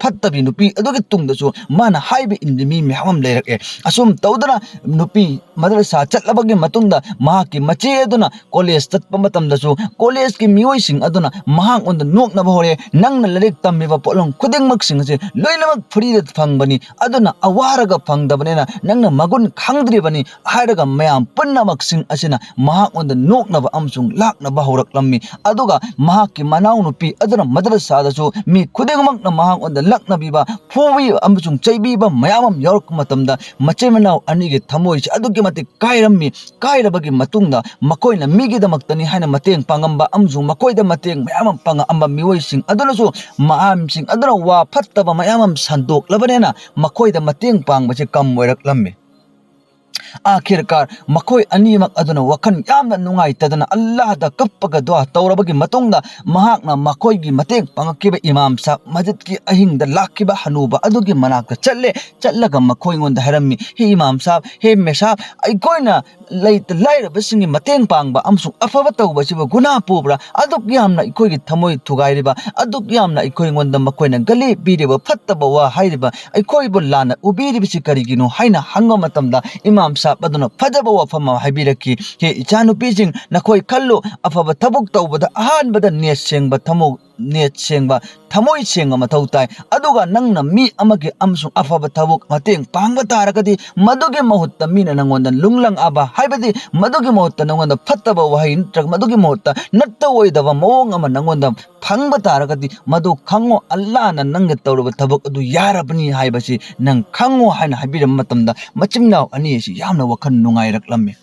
ꯐꯠꯇꯕꯤ ꯅꯨꯄꯤ ꯑꯗꯨꯒꯤ ꯇꯨꯡꯗꯁꯨ ꯃꯥꯅ ꯍꯥꯏꯕ ꯏꯟꯕ ꯃꯤ ꯃꯌꯥꯝ ꯑꯃ ꯂꯩꯔꯛꯑꯦ꯫ ꯑꯁꯨꯝ ꯇꯧꯗꯅ ꯅꯨꯄꯤ ꯃꯗꯔꯁꯥ ꯆꯠꯂꯕꯒꯤ ꯃꯇꯨꯡꯗ ꯃꯍꯥꯛꯀꯤ ꯃꯆꯦ ꯑꯗꯨꯅ ꯀꯣꯂꯦꯖ ꯆꯠꯄ ꯃꯇꯝꯗꯁꯨ ꯀꯣꯂꯦꯖꯀꯤ ꯃꯤꯑꯣꯏꯁꯤꯡ ꯑꯗꯨꯅ ꯃꯍꯥꯛꯉꯣꯟꯗ ꯅꯣꯛꯅꯕ ꯍꯧꯔꯦ꯫ "ꯅꯪꯅ ꯂꯥꯏꯔꯤꯛ ꯇꯝꯃꯤꯕ ꯄꯣꯠꯂꯝ ꯈꯨꯗꯤꯡꯃꯛꯁꯤꯡ ꯑꯁꯤ ꯂꯣꯏꯅꯃꯛ ꯐ꯭ꯔꯤꯗ ꯐꯪꯕꯅꯤ, ꯑꯗꯨꯅ ꯑꯋꯥꯔꯒ ꯐꯪꯗꯕꯅꯤꯅ ꯅꯪꯅ ꯃꯒꯨꯟ ꯈꯪꯗ꯭ꯔꯤꯕꯅꯤ" ꯍꯥꯏꯔꯒ ꯃꯌꯥꯝ ꯄꯨꯝꯅꯃꯛꯁꯤꯡ ꯑꯁꯤꯅ ꯃꯍꯥꯛꯉꯣꯟꯗ ꯅꯣꯛꯅꯕ ꯑꯃꯁꯨꯡ ꯂꯥꯛꯅꯕ ꯍꯧꯔꯛꯂꯝꯃꯤ꯫ ꯑꯗꯨꯒ ꯃꯍꯥꯛꯀꯤ ꯃꯅꯥꯎꯅꯨꯄꯤ ꯑꯗꯨꯅ ꯃꯗꯔꯁꯥꯗꯁꯨ ꯃꯤ ꯈꯨꯗꯤꯡꯃꯛꯅ ꯃꯍꯥꯛꯉꯣꯟꯗ ꯂꯛꯅꯕꯤꯕ, ꯐꯨꯕꯤꯕ ꯑꯃꯁꯨꯡ ꯆꯩꯕꯤꯕ ꯃꯌꯥꯝ ꯑꯃ ꯌꯥꯎꯔꯛꯄ ꯃꯇꯝꯗ ꯃꯆꯤꯟ ꯃꯅꯥꯎ ꯑꯅꯤꯒꯤ ꯊꯃꯣꯏꯁꯦ ꯑꯗꯨꯛꯀꯤ ꯃꯇꯤꯛ ꯀꯥꯏꯔꯝꯃꯤ꯫ ꯀꯥꯏꯔꯕꯒꯤ ꯃꯇꯨꯡꯗ ꯃꯈꯣꯏꯅ ꯃꯤꯒꯤꯗꯃꯛꯇꯅꯤ ꯍꯥꯏꯅ ꯃꯇꯦꯡ ꯄꯥꯡꯉꯝꯕ ꯑꯃꯁꯨꯡ ꯃꯈꯣꯏꯗ ꯃꯇꯦꯡ ꯃꯌꯥꯝ ꯑꯃ ꯄꯥꯡꯉꯛꯑꯝꯕ ꯃꯤꯑꯣꯏꯁꯤꯡ ꯑꯗꯨꯅꯁꯨ ꯃꯌꯥꯝꯁꯤꯡ ꯑꯗꯨꯅ ꯋꯥ ꯐꯠꯇꯕ ꯃꯌꯥꯝ ꯑꯃ ꯁꯟꯗꯣꯛꯂꯕꯅꯤꯅ ꯃꯈꯣꯏꯗ ꯃꯇꯦꯡ ꯄꯥꯡꯕꯁꯦ ꯀꯝ ꯑꯣꯏꯔꯛꯂꯝꯃꯤ꯫ ꯑꯥꯈꯤꯔꯀꯥꯔ ꯃꯈꯣꯏ ꯑꯅꯤꯃꯛ ꯑꯗꯨꯅ ꯋꯥꯈꯜ ꯌꯥꯝꯅ ꯅꯨꯡꯉꯥꯏꯇꯗꯅ ꯑꯜꯂꯥꯍꯗ ꯀꯞꯄꯒ ꯗꯨꯋꯥ ꯇꯧꯔꯕꯒꯤ ꯃꯇꯨꯡꯗ ꯃꯍꯥꯛꯅ ꯃꯈꯣꯏꯒꯤ ꯃꯇꯦꯡ ꯄꯥꯡꯉꯛꯈꯤꯕ ꯏꯃꯥꯝ ꯁꯥꯍꯕ ꯃꯁꯖꯤꯗꯀꯤ ꯑꯍꯤꯡꯗ ꯂꯥꯛꯈꯤꯕ ꯍꯅꯨꯕ ꯑꯗꯨꯒꯤ ꯃꯅꯥꯛꯇ ꯆꯠꯂꯦ꯫ ꯆꯠꯂꯒ ꯃꯈꯣꯏꯉꯣꯟꯗ ꯍꯥꯏꯔꯝꯃꯤ, "ꯍꯦ ꯏꯃꯥꯝ ꯁꯥꯍꯕ, ꯍꯦ ꯃꯦꯁꯥꯍꯕ, ꯑꯩꯈꯣꯏꯅ ꯂꯩꯇ ꯂꯥꯏꯔꯕꯁꯤꯡꯒꯤ ꯃꯇꯦꯡ ꯄꯥꯡꯕ ꯑꯃꯁꯨꯡ ꯑꯐꯕ ꯇꯧꯕ ꯑꯁꯤꯕꯨ ꯒꯨꯅꯥ ꯄꯨꯕ꯭ꯔꯥ? ꯑꯗꯨꯛ ꯌꯥꯝꯅ ꯑꯩꯈꯣꯏꯒꯤ ꯊꯃꯣꯏ ꯊꯨꯒꯥꯏꯔꯤꯕ, ꯑꯗꯨꯛ ꯌꯥꯝꯅ ꯑꯩꯈꯣꯏꯉꯣꯟꯗ ꯃꯈꯣꯏꯅ ꯒꯂꯤ ꯄꯤꯔꯤꯕ, ꯐꯠꯇꯕ ꯋꯥ ꯍꯥꯏꯔꯤꯕ, ꯑꯩꯈꯣꯏꯕꯨ ꯂꯥꯟꯅ ꯎꯕꯤꯔꯤꯕꯁꯤ ꯀꯔꯤꯒꯤꯅꯣ?" ꯍꯥꯏꯅ ꯍꯪꯕ ꯃꯇꯝꯗ ꯏꯃꯥꯝ ꯁꯥꯍꯕ ꯑꯗꯨꯅ ꯐꯖꯕ ꯋꯥꯐꯝ ꯑꯃ ꯍꯥꯏꯕꯤꯔꯛꯈꯤ, "ꯍꯦ ꯏꯆꯥꯅꯨꯄꯤꯁꯤꯡ, ꯅꯈꯣꯏ ꯈꯜꯂꯨ, ꯑꯐꯕ ꯊꯕꯛ ꯇꯧꯕꯗ ꯑꯍꯥꯟꯕꯗ ꯅꯦꯠ ꯁꯦꯡꯕ ꯊꯃꯣꯏ ꯅꯦꯠ ꯁꯦꯡꯕ, ꯊꯃꯣꯏ ꯁꯦꯡꯕ ꯃꯊꯧ ꯇꯥꯏ꯫ ꯑꯗꯨꯒ ꯅꯪꯅ ꯃꯤ ꯑꯃꯒꯤ ꯑꯃꯁꯨꯡ ꯑꯐꯕ ꯊꯕꯛ ꯃꯇꯦꯡ ꯄꯥꯡꯕ ꯇꯥꯔꯒꯗꯤ, ꯃꯗꯨꯒꯤ ꯃꯍꯨꯠꯇ ꯃꯤꯅ ꯅꯪꯉꯣꯟꯗ ꯂꯨꯡꯂꯪꯑꯕ, ꯍꯥꯏꯕꯗꯤ ꯃꯗꯨꯒꯤ ꯃꯍꯨꯠꯇ ꯅꯪꯉꯣꯟꯗ ꯐꯠꯇꯕ ꯋꯥꯍꯩ ꯅꯠꯇ꯭ꯔꯒ ꯃꯗꯨꯒꯤ ꯃꯍꯨꯠꯇ ꯅꯠꯇ ꯑꯣꯏꯗꯕ ꯃꯑꯣꯡ ꯑꯃ ꯅꯪꯉꯣꯟꯗ ꯐꯪꯕ ꯇꯥꯔꯒꯗꯤ, ꯃꯗꯨ ꯈꯪꯉꯣ, ꯑꯜꯂꯥꯍꯅ ꯅꯪꯒꯤ ꯇꯧꯔꯤꯕ ꯊꯕꯛ ꯑꯗꯨ ꯌꯥꯔꯕꯅꯤ ꯍꯥꯏꯕꯁꯤ ꯅꯪ ꯈꯪꯉꯣ" ꯍꯥꯏꯅ ꯍꯥꯏꯕꯤꯔꯝꯕ ꯃꯇꯝꯗ ꯃꯆꯤꯟ ꯃꯅꯥꯎ ꯑꯅꯤ ꯑꯁꯤ ꯌꯥꯝꯅ ꯋꯥꯈꯜ ꯅꯨꯡꯉꯥꯏꯔꯛꯂꯝꯃꯤ꯫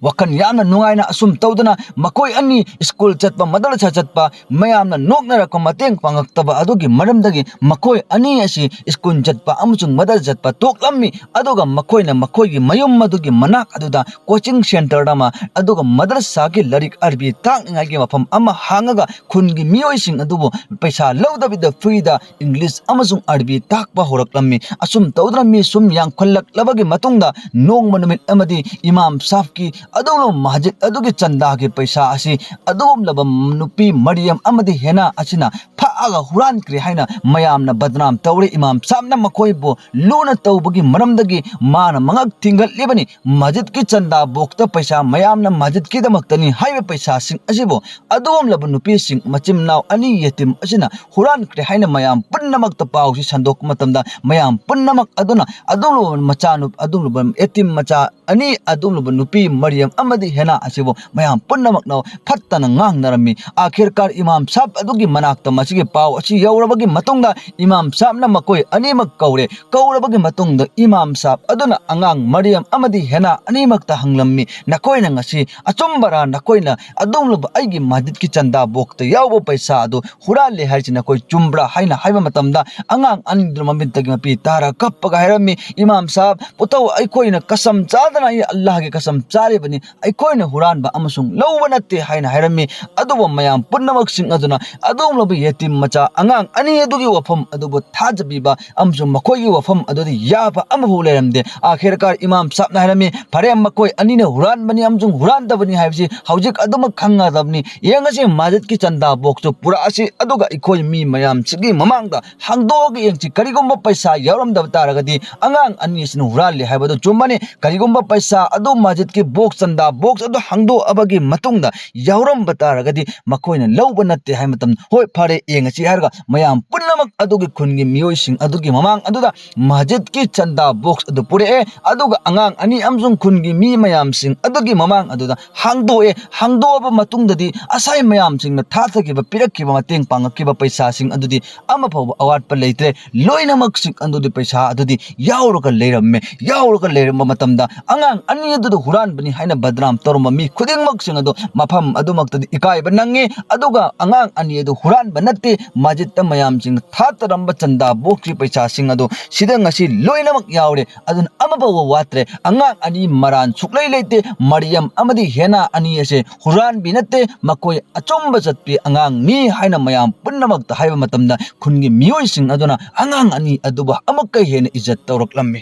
ꯋꯥꯈꯜ ꯌꯥꯝꯅ ꯅꯨꯡꯉꯥꯏꯅ ꯑꯁꯨꯝ ꯇꯧꯗꯅ ꯃꯈꯣꯏ ꯑꯅꯤ ꯁ꯭ꯀꯨꯜ ꯆꯠꯄ, ꯃꯗꯔꯁꯥ ꯆꯠꯄ, ꯃꯌꯥꯝꯅ ꯅꯣꯛꯅꯔꯛꯄ, ꯃꯇꯦꯡ ꯄꯥꯡꯉꯛꯇꯕ ꯑꯗꯨꯒꯤ ꯃꯔꯝꯗꯒꯤ ꯃꯈꯣꯏ ꯑꯅꯤ ꯑꯁꯤ ꯁ꯭ꯀꯨꯜ ꯆꯠꯄ ꯑꯃꯁꯨꯡ ꯃꯗꯔꯁꯥ ꯆꯠꯄ ꯇꯣꯛꯂꯝꯃꯤ꯫ ꯑꯗꯨꯒ ꯃꯈꯣꯏꯅ ꯃꯈꯣꯏꯒꯤ ꯃꯌꯨꯝ ꯑꯗꯨꯒꯤ ꯃꯅꯥꯛ ꯑꯗꯨꯗ ꯀꯣꯆꯤꯡ ꯁꯦꯟꯇꯔ ꯑꯃ ꯑꯗꯨꯒ ꯃꯗꯔꯁꯥꯒꯤ ꯂꯥꯏꯔꯤꯛ ꯑꯔꯕꯤ ꯇꯥꯛꯅꯤꯡꯉꯥꯏꯒꯤ ꯃꯐꯝ ꯑꯃ ꯍꯥꯡꯉꯒ ꯈꯨꯟꯒꯤ ꯃꯤꯑꯣꯏꯁꯤꯡ ꯑꯗꯨꯕꯨ ꯄꯩꯁꯥ ꯂꯧꯗꯕꯤꯗ ꯐ꯭ꯔꯤꯗ ꯏꯪꯂꯤꯁ ꯑꯃꯁꯨꯡ ꯑꯔꯕꯤ ꯇꯥꯛꯄ ꯍꯧꯔꯛꯂꯝꯃꯤ꯫ ꯑꯁꯨꯝ ꯇꯧꯗꯨꯅ ꯃꯤ ꯁꯨꯝ ꯌꯥꯝꯈꯠꯂꯛꯂꯕꯒꯤ ꯃꯇꯨꯡꯗ ꯅꯣꯡꯃ ꯅꯨꯃꯤꯠ ꯑꯃꯗꯤ ꯏꯃꯥꯝ ꯁꯥꯍꯕꯀꯤ ꯑꯗꯨꯒꯨꯝꯂꯕ ꯃꯁꯖꯤꯗ ꯑꯗꯨꯒꯤ ꯆꯟꯗꯥꯒꯤ ꯄꯩꯁꯥ ꯑꯁꯤ ꯑꯗꯨꯒꯨꯝꯂꯕ ꯅꯨꯄꯤ ꯃꯔꯤꯌꯝ ꯑꯃꯗꯤ ꯍꯦꯅꯥ ꯑꯁꯤꯅ ꯐꯥ ꯂꯥꯛꯑꯒ ꯍꯨꯔꯥꯟꯈ꯭ꯔꯦ ꯍꯥꯏꯅ ꯃꯌꯥꯝꯅ ꯕꯗꯅꯥꯝ ꯇꯧꯔꯦ꯫ ꯏꯃꯥꯝ ꯁꯥꯍꯕꯅ ꯃꯈꯣꯏꯕꯨ ꯂꯨꯅ ꯇꯧꯕꯒꯤ ꯃꯔꯝꯗꯒꯤ ꯃꯥꯅ ꯃꯉꯛ ꯊꯤꯡꯒꯠꯂꯤꯕꯅꯤ꯫ ꯃꯁꯖꯤꯗꯀꯤ ꯆꯟꯗꯥ ꯕꯣꯛꯁꯇ ꯄꯩꯁꯥ ꯃꯌꯥꯝꯅ ꯃꯁꯖꯤꯗꯀꯤꯗꯃꯛꯇꯅꯤ ꯍꯥꯏꯕ ꯄꯩꯁꯥꯁꯤꯡ ꯑꯁꯤꯕꯨ ꯑꯗꯨꯒꯨꯝꯂꯕ ꯅꯨꯄꯤꯁꯤꯡ ꯃꯆꯤꯟ ꯃꯅꯥꯎ ꯑꯅꯤ ꯌꯦꯇꯤꯝ ꯑꯁꯤꯅ ꯍꯨꯔꯥꯟꯈ꯭ꯔꯦ ꯍꯥꯏꯅ ꯃꯌꯥꯝ ꯄꯨꯝꯅꯃꯛꯇ ꯄꯥꯎꯁꯤ ꯁꯟꯗꯣꯛꯄ ꯃꯇꯝꯗ, ꯃꯌꯥꯝ ꯄꯨꯝꯅꯃꯛ ꯑꯗꯨꯅ ꯑꯗꯨꯒꯨꯝꯂꯕ ꯃꯆꯥꯅꯨ-, ꯑꯗꯨꯒꯨꯝꯂꯕ ꯌꯦꯇꯤꯝ ꯃꯆꯥ ꯑꯅꯤ, ꯑꯗꯨꯒꯨꯝꯂꯕ ꯅꯨꯄꯤ ꯃꯔꯤꯌꯝ ꯑꯃꯗꯤ ꯍꯦꯅꯥ ꯑꯁꯤꯕꯨ ꯃꯌꯥꯝ ꯄꯨꯝꯅꯃꯛꯅ ꯐꯠꯇꯅ ꯉꯥꯡꯅꯔꯝꯃꯤ꯫ ꯑꯥꯈꯤꯔꯀꯥꯔ ꯏꯃꯥꯝ ꯁꯥꯍꯕ ꯑꯗꯨꯒꯤ ꯃꯅꯥꯛꯇ ꯃꯁꯤꯒꯤ ꯄꯥꯎ ꯑꯁꯤ ꯌꯧꯔꯕꯒꯤ ꯃꯇꯨꯡꯗ, ꯏꯃꯥꯝ ꯁꯥꯍꯕꯅ ꯃꯈꯣꯏ ꯑꯅꯤꯃꯛ ꯀꯧꯔꯦ꯫ ꯀꯧꯔꯕꯒꯤ ꯃꯇꯨꯡꯗ ꯏꯃꯥꯝ ꯁꯥꯍꯕ ꯑꯗꯨꯅ ꯑꯉꯥꯡ ꯃꯔꯤꯌꯝ ꯑꯃꯗꯤ ꯍꯦꯅꯥ ꯑꯅꯤꯃꯛꯇ ꯍꯪꯂꯝꯃꯤ, "ꯅꯈꯣꯏꯅ ꯉꯁꯤ ꯑꯆꯨꯝꯕꯔꯥ? ꯅꯈꯣꯏꯅ ꯑꯗꯨꯒꯨꯝꯂꯕ ꯑꯩꯒꯤ ꯃꯁꯖꯤꯗꯀꯤ ꯆꯟꯗꯥ ꯕꯣꯛꯁꯇ ꯌꯥꯎꯕ ꯄꯩꯁꯥ ꯑꯗꯨ ꯍꯨꯔꯥꯜꯂꯦ ꯍꯥꯏꯔꯤꯁꯤ ꯅꯈꯣꯏ ꯆꯨꯝꯕ꯭ꯔꯥ?" ꯍꯥꯏꯅ ꯍꯥꯏꯕ ꯃꯇꯝꯗ, ꯑꯉꯥꯡ ꯑꯅꯤꯗꯨꯅ ꯃꯃꯤꯠꯇꯒꯤ ꯃꯄꯤ ꯇꯥꯔꯒ ꯀꯞꯄꯒ ꯍꯥꯏꯔꯝꯃꯤ, "ꯏꯃꯥꯝ ꯁꯥꯍꯕ, ꯄꯨꯊꯧ, ꯑꯩꯈꯣꯏꯅ ꯀꯁꯝ ꯆꯥꯗꯅ, ꯑꯩ ꯑꯜꯂꯥꯍꯒꯤ ꯀꯁꯝ ꯆꯥꯔꯤꯕꯅꯤ, ꯑꯩꯈꯣꯏꯅ ꯍꯨꯔꯥꯟꯕ ꯑꯃꯁꯨꯡ ꯂꯧꯕ ꯅꯠꯇꯦ" ꯍꯥꯏꯅ ꯍꯥꯏꯔꯝꯃꯤ꯫ ꯑꯗꯨꯕꯨ ꯃꯌꯥꯝ ꯄꯨꯝꯅꯃꯛꯁꯤꯡ ꯑꯗꯨꯅ ꯑꯗꯨꯒꯨꯝꯂꯕ ꯌꯦꯇꯤꯝ ꯃꯆꯥ ꯑꯉꯥꯡ ꯑꯅꯤ ꯑꯗꯨꯒꯤ ꯋꯥꯐꯝ ꯑꯗꯨꯕꯨ ꯊꯥꯖꯕꯤꯕ ꯑꯃꯁꯨꯡ ꯃꯈꯣꯏꯒꯤ ꯋꯥꯐꯝ ꯑꯗꯨꯗ ꯌꯥꯕ ꯑꯃꯐꯥꯎ ꯂꯩꯔꯝꯗꯦ꯫ ꯑꯥꯈꯤꯔꯀꯥꯔ ꯏꯃꯥꯝ ꯁꯥꯍꯕꯅ ꯍꯥꯏꯔꯝꯃꯤ, "ꯐꯔꯦ, ꯃꯈꯣꯏ ꯑꯅꯤꯅ ꯍꯨꯔꯥꯟꯕꯅꯤ ꯑꯃꯁꯨꯡ ꯍꯨꯔꯥꯟꯗꯕꯅꯤ ꯍꯥꯏꯕꯁꯤ ꯍꯧꯖꯤꯛ ꯑꯗꯨꯃꯛ ꯈꯪꯒꯗꯕꯅꯤ꯫ ꯌꯦꯡꯉꯁꯤ, ꯃꯁꯖꯤꯗꯀꯤ ꯆꯟꯗꯥ ꯕꯣꯛꯁꯇꯨ ꯄꯨꯔꯛꯑꯁꯤ, ꯑꯗꯨꯒ ꯑꯩꯈꯣꯏ ꯃꯤ ꯃꯌꯥꯝꯁꯤꯒꯤ ꯃꯃꯥꯡꯗ ꯍꯥꯡꯗꯣꯛꯑꯒ ꯌꯦꯡꯁꯤ꯫ ꯀꯔꯤꯒꯨꯝꯕ ꯄꯩꯁꯥ ꯌꯥꯎꯔꯝꯗꯕ ꯇꯥꯔꯒꯗꯤ, ꯑꯉꯥꯡ ꯑꯅꯤ ꯑꯁꯤꯅ ꯍꯨꯔꯥꯜꯂꯤ ꯍꯥꯏꯕꯗꯨ ꯆꯨꯝꯃꯅꯤ꯫ ꯀꯔꯤꯒꯨꯝꯕ ꯄꯩꯁꯥ ꯑꯗꯨ ꯃꯁꯖꯤꯗꯀꯤ ꯕꯣꯛꯁ, ꯆꯟꯗꯥ ꯕꯣꯛꯁ ꯑꯗꯨ ꯍꯥꯡꯗꯣꯛꯑꯕꯒꯤ ꯃꯇꯨꯡꯗ ꯌꯥꯎꯔꯝꯕ ꯇꯥꯔꯒꯗꯤ, ꯃꯈꯣꯏꯅ ꯂꯧꯕ ꯅꯠꯇꯦ ꯍꯥꯏꯕ ꯃꯇꯝꯗ, ꯍꯣꯏ, ꯐꯔꯦ, ꯌꯦꯡꯉꯁꯤ" ꯍꯥꯏꯔꯒ ꯃꯌꯥꯝ ꯄꯨꯝꯅꯃꯛ ꯑꯗꯨꯒꯤ ꯈꯨꯟꯒꯤ ꯃꯤꯑꯣꯏꯁꯤꯡ ꯑꯗꯨꯒꯤ ꯃꯃꯥꯡ ꯑꯗꯨꯗ ꯃꯁꯖꯤꯗꯀꯤ ꯆꯟꯗꯥ ꯕꯣꯛꯁ ꯑꯗꯨ ꯄꯨꯔꯛꯑꯦ꯫ ꯑꯗꯨꯒ ꯑꯉꯥꯡ ꯑꯅꯤ ꯑꯃꯁꯨꯡ ꯈꯨꯟꯒꯤ ꯃꯤ ꯃꯌꯥꯝꯁꯤꯡ ꯑꯗꯨꯒꯤ ꯃꯃꯥꯡ ꯑꯗꯨꯗ ꯍꯥꯡꯗꯣꯛꯑꯦ꯫ ꯍꯥꯡꯗꯣꯛꯑꯕ ꯃꯇꯨꯡꯗꯗꯤ ꯉꯁꯥꯏ ꯃꯌꯥꯝꯁꯤꯡꯅ ꯊꯥꯊꯈꯤꯕ, ꯄꯤꯔꯛꯈꯤꯕ, ꯃꯇꯦꯡ ꯄꯥꯡꯉꯛꯈꯤꯕ ꯄꯩꯁꯥꯁꯤꯡ ꯑꯗꯨꯗꯤ ꯑꯃꯐꯥꯎꯕ ꯑꯋꯥꯠꯄ ꯂꯩꯇ꯭ꯔꯦ꯫ ꯂꯣꯏꯅꯃꯛꯁꯤꯡ ꯑꯗꯨꯗꯤ, ꯄꯩꯁꯥ ꯑꯗꯨꯗꯤ ꯌꯥꯎꯔꯒ ꯂꯩꯔꯝꯃꯦ꯫ ꯌꯥꯎꯔꯒ ꯂꯩꯔꯝꯕ ꯃꯇꯝꯗ, ꯑꯉꯥꯡ ꯑꯅꯤ ꯑꯗꯨꯗ ꯍꯨꯔꯥꯟꯕꯅꯤ ꯍꯥꯏꯅ ꯕꯗꯅꯥꯝ ꯇꯧꯔꯝꯕ ꯃꯤ ꯈꯨꯗꯤꯡꯃꯛꯁꯤꯡ ꯑꯗꯨ ꯃꯐꯝ ꯑꯗꯨꯃꯛꯇꯗꯤ ꯏꯀꯥꯏꯕ ꯅꯪꯉꯤ꯫ ꯑꯗꯨꯒ ꯑꯉꯥꯡ ꯑꯅꯤ ꯑꯗꯨ ꯍꯨꯔꯥꯟꯕ ꯅꯠꯇꯦ, ꯃꯁꯖꯤꯗꯇ ꯃꯌꯥꯝꯁꯤꯡꯅ ꯊꯥꯗꯔꯝꯕ ꯆꯟꯗꯥ ꯕꯣꯛꯁꯀꯤ ꯄꯩꯁꯥꯁꯤꯡ ꯑꯗꯨ ꯁꯤꯗ ꯉꯁꯤ ꯂꯣꯏꯅꯃꯛ ꯌꯥꯎꯔꯦ꯫ ꯑꯗꯨꯅ ꯑꯃꯐꯥꯎꯕ ꯋꯥꯠꯇ꯭ꯔꯦ꯫ ꯑꯉꯥꯡ ꯑꯅꯤ ꯃꯔꯥꯟ ꯁꯨꯛꯂꯩ ꯂꯩꯇꯦ꯫ ꯃꯔꯤꯌꯝ ꯑꯃꯗꯤ ꯍꯦꯅꯥ ꯑꯅꯤ ꯑꯁꯦ ꯍꯨꯔꯥꯟꯕꯤ ꯅꯠꯇꯦ, ꯃꯈꯣꯏ ꯑꯆꯨꯝꯕ ꯆꯠꯄꯤ ꯑꯉꯥꯡꯅꯤ ꯍꯥꯏꯅ ꯃꯌꯥꯝ ꯄꯨꯝꯅꯃꯛꯇ ꯍꯥꯏꯕ ꯃꯇꯝꯗ, ꯈꯨꯟꯒꯤ ꯃꯤꯑꯣꯏꯁꯤꯡ ꯑꯗꯨꯅ ꯑꯉꯥꯡ ꯑꯅꯤ ꯑꯗꯨꯕꯨ ꯑꯃꯨꯛꯀ ꯍꯦꯟꯅ ꯏꯖꯠ ꯇꯧꯔꯛꯂꯝꯃꯤ꯫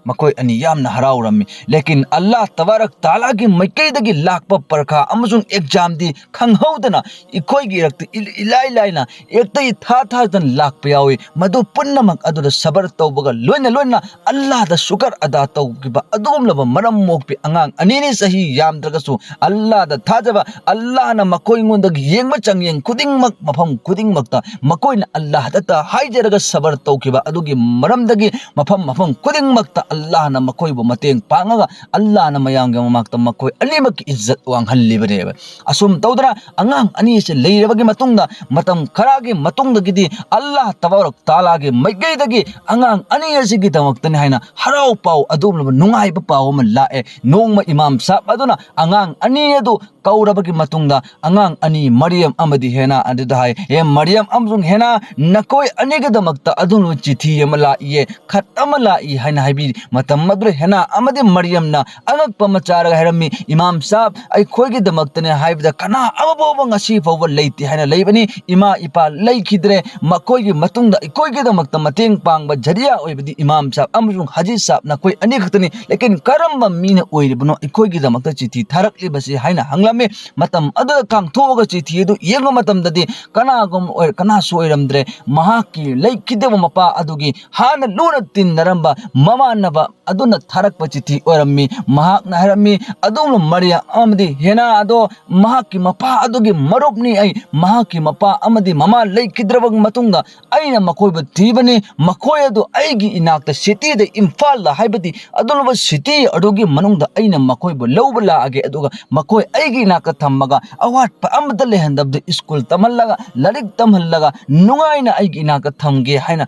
ꯃꯈꯣꯏ ꯑꯅꯤ ꯌꯥꯝꯅ ꯍꯔꯥꯎꯔꯝꯃꯤ꯫ ꯂꯦꯀꯤꯟ ꯑꯜꯂꯥꯍ ꯇꯕꯥꯔꯛ ꯇꯥꯂꯥꯒꯤ ꯃꯥꯏꯀꯩꯗꯒꯤ ꯂꯥꯛꯄ ꯄꯔꯈꯥ ꯑꯃꯁꯨꯡ ꯑꯦꯛꯖꯥꯝꯗꯤ ꯈꯪꯍꯧꯗꯅ ꯑꯩꯈꯣꯏꯒꯤ ꯏꯔꯛꯇ ꯏ-, ꯏꯂꯥꯏ ꯂꯥꯏꯅ ꯍꯦꯛꯇ ꯏꯊꯥ ꯊꯥꯖꯗꯅ ꯂꯥꯛꯄ ꯌꯥꯎꯏ꯫ ꯃꯗꯨ ꯄꯨꯝꯅꯃꯛ ꯑꯗꯨꯗ ꯁꯕꯔ ꯇꯧꯕꯒ ꯂꯣꯏꯅ ꯂꯣꯏꯅꯅ ꯑꯜꯂꯥꯍꯗ ꯁꯨꯀꯔ ꯑꯗꯥ ꯇꯧꯈꯤꯕ ꯑꯗꯨꯒꯨꯝꯂꯕ ꯃꯔꯝ ꯃꯣꯛꯄꯤ ꯑꯉꯥꯡ ꯑꯅꯤꯅꯤ, ꯆꯍꯤ ꯌꯥꯝꯗ꯭ꯔꯒꯁꯨ ꯑꯜꯂꯥꯍꯗ ꯊꯥꯖꯕ, ꯑꯜꯂꯥꯍꯅ ꯃꯈꯣꯏꯉꯣꯟꯗꯒꯤ ꯌꯦꯡꯕ ꯆꯥꯡꯌꯦꯡ ꯈꯨꯗꯤꯡꯃꯛ, ꯃꯐꯝ ꯈꯨꯗꯤꯡꯃꯛꯇ ꯃꯈꯣꯏꯅ ꯑꯜꯂꯥꯍꯗꯇ ꯍꯥꯏꯖꯔꯒ ꯁꯕꯔ ꯇꯧꯈꯤꯕ ꯑꯗꯨꯒꯤ ꯃꯔꯝꯗꯒꯤ ꯃꯐꯝ ꯃꯐꯝ ꯈꯨꯗꯤꯡꯃꯛꯇ ꯑꯜꯂꯥꯍꯅ ꯃꯈꯣꯏꯕꯨ ꯃꯇꯦꯡ ꯄꯥꯡꯉꯒ ꯑꯜꯂꯥꯍꯅ ꯃꯌꯥꯝꯒꯤ ꯃꯃꯥꯡꯗ ꯃꯈꯣꯏ ꯑꯅꯤꯃꯛꯀꯤ ꯏꯖꯠ ꯋꯥꯡꯍꯜꯂꯤꯕꯅꯦꯕ꯫ ꯑꯁꯨꯝ ꯇꯧꯗꯅ ꯑꯉꯥꯡ ꯑꯅꯤ ꯑꯁꯤ ꯂꯩꯔꯕꯒꯤ ꯃꯇꯨꯡꯗ, ꯃꯇꯝ ꯈꯔꯒꯤ ꯃꯇꯨꯡꯗꯒꯤꯗꯤ ꯑꯜꯂꯥꯍ ꯇꯕꯥꯔꯛ ꯇꯥꯂꯥꯒꯤ ꯃꯥꯏꯀꯩꯗꯒꯤ ꯑꯉꯥꯡ ꯑꯅꯤ ꯑꯁꯤꯒꯤꯗꯃꯛꯇꯅꯤ ꯍꯥꯏꯅ ꯍꯔꯥꯎ ꯄꯥꯎ, ꯑꯗꯨꯒꯨꯝꯂꯕ ꯅꯨꯡꯉꯥꯏꯕ ꯄꯥꯎ ꯑꯃ ꯂꯥꯛꯑꯦ꯫ ꯅꯣꯡꯃ ꯏꯃꯥꯝ ꯁꯥꯍꯕ ꯑꯗꯨꯅ ꯑꯉꯥꯡ ꯑꯅꯤ ꯑꯗꯨ ꯀꯧꯔꯕꯒꯤ ꯃꯇꯨꯡꯗ ꯑꯉꯥꯡ ꯑꯅꯤ ꯃꯔꯤꯌꯝ ꯑꯃꯗꯤ ꯍꯦꯅꯥ ꯑꯗꯨꯗ ꯍꯥꯏ, "ꯑꯦ ꯃꯔꯤꯌꯝ ꯑꯃꯁꯨꯡ ꯍꯦꯅꯥ, ꯅꯈꯣꯏ ꯑꯅꯤꯒꯤꯗꯃꯛꯇ ꯑꯗꯨꯒꯨꯝꯂꯕ ꯆꯤꯊꯤ ꯑꯃ ꯂꯥꯛꯏꯌꯦ, ꯈꯠ ꯑꯃ ꯂꯥꯛꯏ" ꯍꯥꯏꯅ ꯍꯥꯏꯕꯤꯔꯤ꯫ ꯃꯇꯝ ꯑꯗꯨꯗ ꯍꯦꯅꯥ ꯑꯃꯗꯤ ꯃꯔꯤꯌꯝꯅ ꯑꯉꯛꯄ ꯑꯃ ꯆꯥꯔꯒ ꯍꯥꯏꯔꯝꯃꯤ, "ꯏꯃꯥꯝ ꯁꯥꯍꯕ, ꯑꯩꯈꯣꯏꯒꯤꯗꯃꯛꯇꯅꯦ ꯍꯥꯏꯕꯗ ꯀꯅꯥ ꯑꯃ ꯐꯥꯎꯕ ꯉꯁꯤ ꯐꯥꯎꯕ ꯂꯩꯇꯦ ꯍꯥꯏꯅ ꯂꯩꯕꯅꯤ꯫ ꯏꯃꯥ ꯏꯄꯥ ꯂꯩꯈꯤꯗ꯭ꯔꯦ, ꯃꯈꯣꯏꯒꯤ ꯃꯇꯨꯡꯗ ꯑꯩꯈꯣꯏꯒꯤꯗꯃꯛꯇ ꯃꯇꯦꯡ ꯄꯥꯡꯕ ꯖꯔꯤꯌꯥ ꯑꯣꯏꯕꯗꯤ ꯏꯃꯥꯝ ꯁꯥꯍꯕ ꯑꯃꯁꯨꯡ ꯍꯥꯖꯤ ꯁꯥꯍꯕ ꯅꯈꯣꯏ ꯑꯅꯤꯈꯛꯇꯅꯤ꯫ ꯂꯦꯀꯤꯟ ꯀꯔꯝꯕ ꯃꯤꯅ ꯑꯣꯏꯔꯤꯕꯅꯣ ꯑꯩꯈꯣꯏꯒꯤꯗꯃꯛꯇ ꯆꯤꯊꯤ ꯊꯥꯔꯛꯂꯤꯕꯁꯤ?" ꯍꯥꯏꯅ ꯍꯪꯂꯝꯃꯤ꯫ ꯃꯇꯝ ꯑꯗꯨꯗ ꯀꯥꯡꯊꯣꯛꯑꯒ ꯆꯤꯊꯤ ꯑꯗꯨ ꯌꯦꯡꯕ ꯃꯇꯝꯗꯗꯤ ꯀꯅꯥꯒꯨꯝ ꯑꯣꯏ-, ꯀꯅꯥꯁꯨ ꯑꯣꯏꯔꯝꯗ꯭ꯔꯦ꯫ ꯃꯍꯥꯛꯀꯤ ꯂꯩꯈꯤꯗꯕ ꯃꯄꯥ ꯑꯗꯨꯒꯤ ꯍꯥꯟꯅ ꯂꯨꯅ ꯇꯤꯟꯅꯔꯝꯕ ꯃꯃꯥꯟꯅꯕ ꯑꯗꯨꯅ ꯊꯥꯔꯛꯄ ꯆꯤꯊꯤ ꯑꯣꯏꯔꯝꯃꯤ꯫ ꯃꯍꯥꯛꯅ ꯍꯥꯏꯔꯝꯃꯤ, "ꯑꯗꯨꯒꯨꯝꯂꯕ ꯃꯔꯤꯌꯝ ꯑꯃꯗꯤ ꯍꯦꯅꯥ ꯑꯗꯣ ꯃꯍꯥꯛꯀꯤ ꯃꯄꯥ ꯑꯗꯨꯒꯤ ꯃꯔꯨꯞꯅꯤ꯫ ꯑꯩ ꯃꯍꯥꯛꯀꯤ ꯃꯄꯥ ꯑꯃꯗꯤ ꯃꯃꯥ ꯂꯩꯈꯤꯗ꯭ꯔꯕ ꯃꯇꯨꯡꯗ ꯑꯩꯅ ꯃꯈꯣꯏꯕꯨ ꯊꯤꯕꯅꯤ꯫ ꯃꯈꯣꯏ ꯑꯗꯨ ꯑꯩꯒꯤ ꯏꯅꯥꯛꯇ ꯁꯤꯇꯤꯗ, ꯏꯝꯐꯥꯜꯗ ꯍꯥꯏꯕꯗꯤ ꯑꯗꯨꯒꯨꯝꯂꯕ ꯁꯤꯇꯤ ꯑꯗꯨꯒꯤ ꯃꯅꯨꯡꯗ ꯑꯩꯅ ꯃꯈꯣꯏꯕꯨ ꯂꯧꯕ ꯂꯥꯛꯑꯒꯦ, ꯑꯗꯨꯒ ꯃꯈꯣꯏ ꯑꯩꯒꯤ ꯏꯅꯥꯛꯇ ꯊꯝꯃꯒ ꯑꯋꯥꯠꯄ ꯑꯃꯠꯇ ꯂꯩꯍꯟꯗꯕꯗ ꯁ꯭ꯀꯨꯜ ꯇꯝꯍꯜꯂꯒ, ꯂꯥꯏꯔꯤꯛ ꯇꯝꯍꯜꯂꯒ ꯅꯨꯡꯉꯥꯏꯅ ꯑꯩꯒꯤ ꯏꯅꯥꯛꯇ ꯊꯝꯒꯦ" ꯍꯥꯏꯅ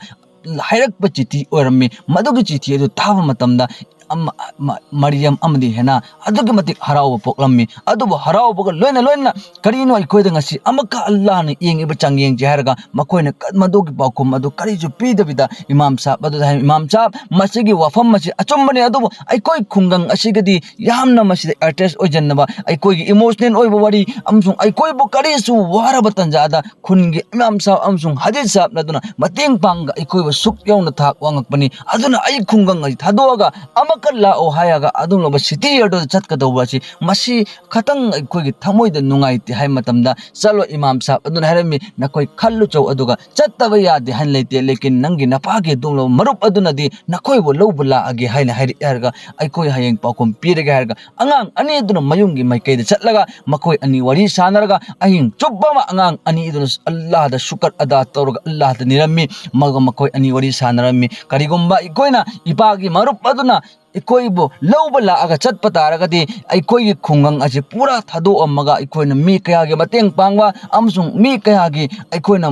ꯍꯥꯏꯔꯛꯄ ꯆꯤꯊꯤ ꯑꯣꯏꯔꯝꯃꯤ꯫ ꯃꯗꯨꯒꯤ ꯆꯤꯊꯤ ꯑꯗꯨ ꯇꯥꯕ ꯃꯇꯝꯗ ꯑꯃ, ꯃ-, ꯃꯔꯤꯌꯝ ꯑꯃꯗꯤ ꯍꯦꯅꯥ ꯑꯗꯨꯛꯀꯤ ꯃꯇꯤꯛ ꯍꯔꯥꯎꯕ ꯄꯣꯛꯂꯝꯃꯤ꯫ ꯑꯗꯨꯕꯨ ꯍꯔꯥꯎꯕꯒ ꯂꯣꯏꯅ ꯂꯣꯏꯅꯅ ꯀꯔꯤꯅꯣ ꯑꯩꯈꯣꯏꯗ ꯉꯁꯤ ꯑꯃꯨꯛꯀ ꯑꯜꯂꯥꯍꯅ ꯌꯦꯡꯉꯤꯕ ꯆꯥꯡꯌꯦꯡꯁꯦ ꯍꯥꯏꯔꯒ ꯃꯈꯣꯏꯅ ꯀ-, ꯃꯗꯨꯒꯤ ꯄꯥꯎꯈꯨꯝ ꯑꯗꯨ ꯀꯔꯤꯁꯨ ꯄꯤꯗꯕꯤꯗ ꯏꯃꯥꯝ ꯁꯥꯍꯕ ꯑꯗꯨꯗ ꯍꯥꯏ, "ꯏꯃꯥꯝ ꯁꯥꯍꯕ, ꯃꯁꯤꯒꯤ ꯋꯥꯐꯝ ꯑꯁꯤ ꯑꯆꯨꯝꯕꯅꯤ, ꯑꯗꯨꯕꯨ ꯑꯩꯈꯣꯏ ꯈꯨꯡꯒꯪ ꯑꯁꯤꯒꯗꯤ ꯌꯥꯝꯅ ꯃꯁꯤꯗ ꯑꯦꯇꯦꯆ ꯑꯣꯏꯖꯟꯅꯕ, ꯑꯩꯈꯣꯏꯒꯤ ꯏꯃꯣꯁꯅꯦꯜ ꯑꯣꯏꯕ ꯋꯥꯔꯤ ꯑꯃꯁꯨꯡ ꯑꯩꯈꯣꯏꯕꯨ ꯀꯔꯤꯁꯨ ꯋꯥꯔꯕ ꯇꯥꯟꯖꯥꯗ ꯈꯨꯟꯒꯤ ꯏꯃꯥꯝ ꯁꯥꯍꯕ ꯑꯃꯁꯨꯡ ꯍꯥꯖꯤ ꯁꯥꯍꯕꯅ ꯑꯗꯨꯅ ꯃꯇꯦꯡ ꯄꯥꯡꯉꯒ ꯑꯩꯈꯣꯏꯕꯨ ꯁꯨꯛ ꯌꯧꯅ ꯊꯥꯛ ꯋꯥꯡꯉꯛꯄꯅꯤ꯫ ꯑꯗꯨꯅ ꯑꯩ ꯈꯨꯡꯒꯪ ꯑꯁꯤ ꯊꯥꯗꯣꯛꯑꯒ ꯑꯃꯨꯛꯀ ꯂꯥꯛꯑꯣ ꯍꯥꯏꯔꯒ ꯑꯗꯨꯒꯨꯝꯂꯕ ꯁꯤꯇꯤ ꯑꯗꯨꯗ ꯆꯠꯀꯗꯧꯕ ꯑꯁꯤ, ꯃꯁꯤ ꯈꯇꯪ ꯑꯩꯈꯣꯏꯒꯤ ꯊꯃꯣꯏꯗ ꯅꯨꯡꯉꯥꯏꯇꯦ" ꯍꯥꯏꯕ ꯃꯇꯝꯗ, "ꯆꯠꯂꯣ, ꯏꯃꯥꯝ ꯁꯥꯍꯕ ꯑꯗꯨꯅ ꯍꯥꯏꯔꯝꯃꯤ, ꯅꯈꯣꯏ ꯈꯜꯂꯨ ꯆꯧ, ꯑꯗꯨꯒ ꯆꯠꯇꯕ ꯌꯥꯗꯦ ꯍꯥꯏꯅ ꯂꯩꯇꯦ, ꯂꯦꯀꯤꯟ ꯅꯪꯒꯤ ꯅꯄꯥꯒꯤ ꯑꯗꯨꯒꯨꯝꯂꯕ ꯃꯔꯨꯞ ꯑꯗꯨꯅꯗꯤ ꯅꯈꯣꯏꯕꯨ ꯂꯧꯕ ꯂꯥꯛꯑꯒꯦ ꯍꯥꯏꯅ ꯍꯥꯏꯔꯛꯑꯦ" ꯍꯥꯏꯔꯒ ꯑꯩꯈꯣꯏ ꯍꯌꯦꯡ ꯄꯥꯎꯈꯨꯝ ꯄꯤꯔꯒꯦ ꯍꯥꯏꯔꯒ ꯑꯉꯥꯡ ꯑꯅꯤ ꯑꯗꯨꯅ ꯃꯌꯨꯝꯒꯤ ꯃꯥꯏꯀꯩꯗ ꯆꯠꯂꯒ ꯃꯈꯣꯏ ꯑꯅꯤ ꯋꯥꯔꯤ ꯁꯥꯟꯅꯔꯒ ꯑꯍꯤꯡ ꯆꯨꯞꯄ ꯑꯃ ꯑꯉꯥꯡ ꯑꯅꯤ ꯑꯗꯨꯅ ꯑꯜꯂꯥꯍꯗ ꯁꯨꯀꯔ ꯑꯗꯥ ꯇꯧꯔꯒ ꯑꯜꯂꯥꯍꯗ ꯅꯤꯔꯝꯃꯤ꯫ ꯃꯒ ꯃꯈꯣꯏ ꯑꯅꯤ ꯋꯥꯔꯤ ꯁꯥꯟꯅꯔꯝꯃꯤ꯫ ꯀꯔꯤꯒꯨꯝꯕ ꯑꯩꯈꯣꯏꯅ ꯏꯄꯥꯒꯤ ꯃꯔꯨꯞ ꯑꯗꯨꯅ ꯑꯩꯈꯣꯏꯕꯨ ꯂꯧꯕ ꯂꯥꯛꯑꯒ ꯆꯠꯄ ꯇꯥꯔꯒꯗꯤ, ꯑꯩꯈꯣꯏꯒꯤ ꯈꯨꯡꯒꯪ ꯑꯁꯤ ꯄꯨꯔꯥ ꯊꯥꯗꯣꯛꯑꯝꯃꯒ ꯑꯩꯈꯣꯏꯅ ꯃꯤ ꯀꯌꯥꯒꯤ ꯃꯇꯦꯡ ꯄꯥꯡꯕ ꯑꯃꯁꯨꯡ ꯃꯤ ꯀꯌꯥꯒꯤ ꯑꯩꯈꯣꯏꯅ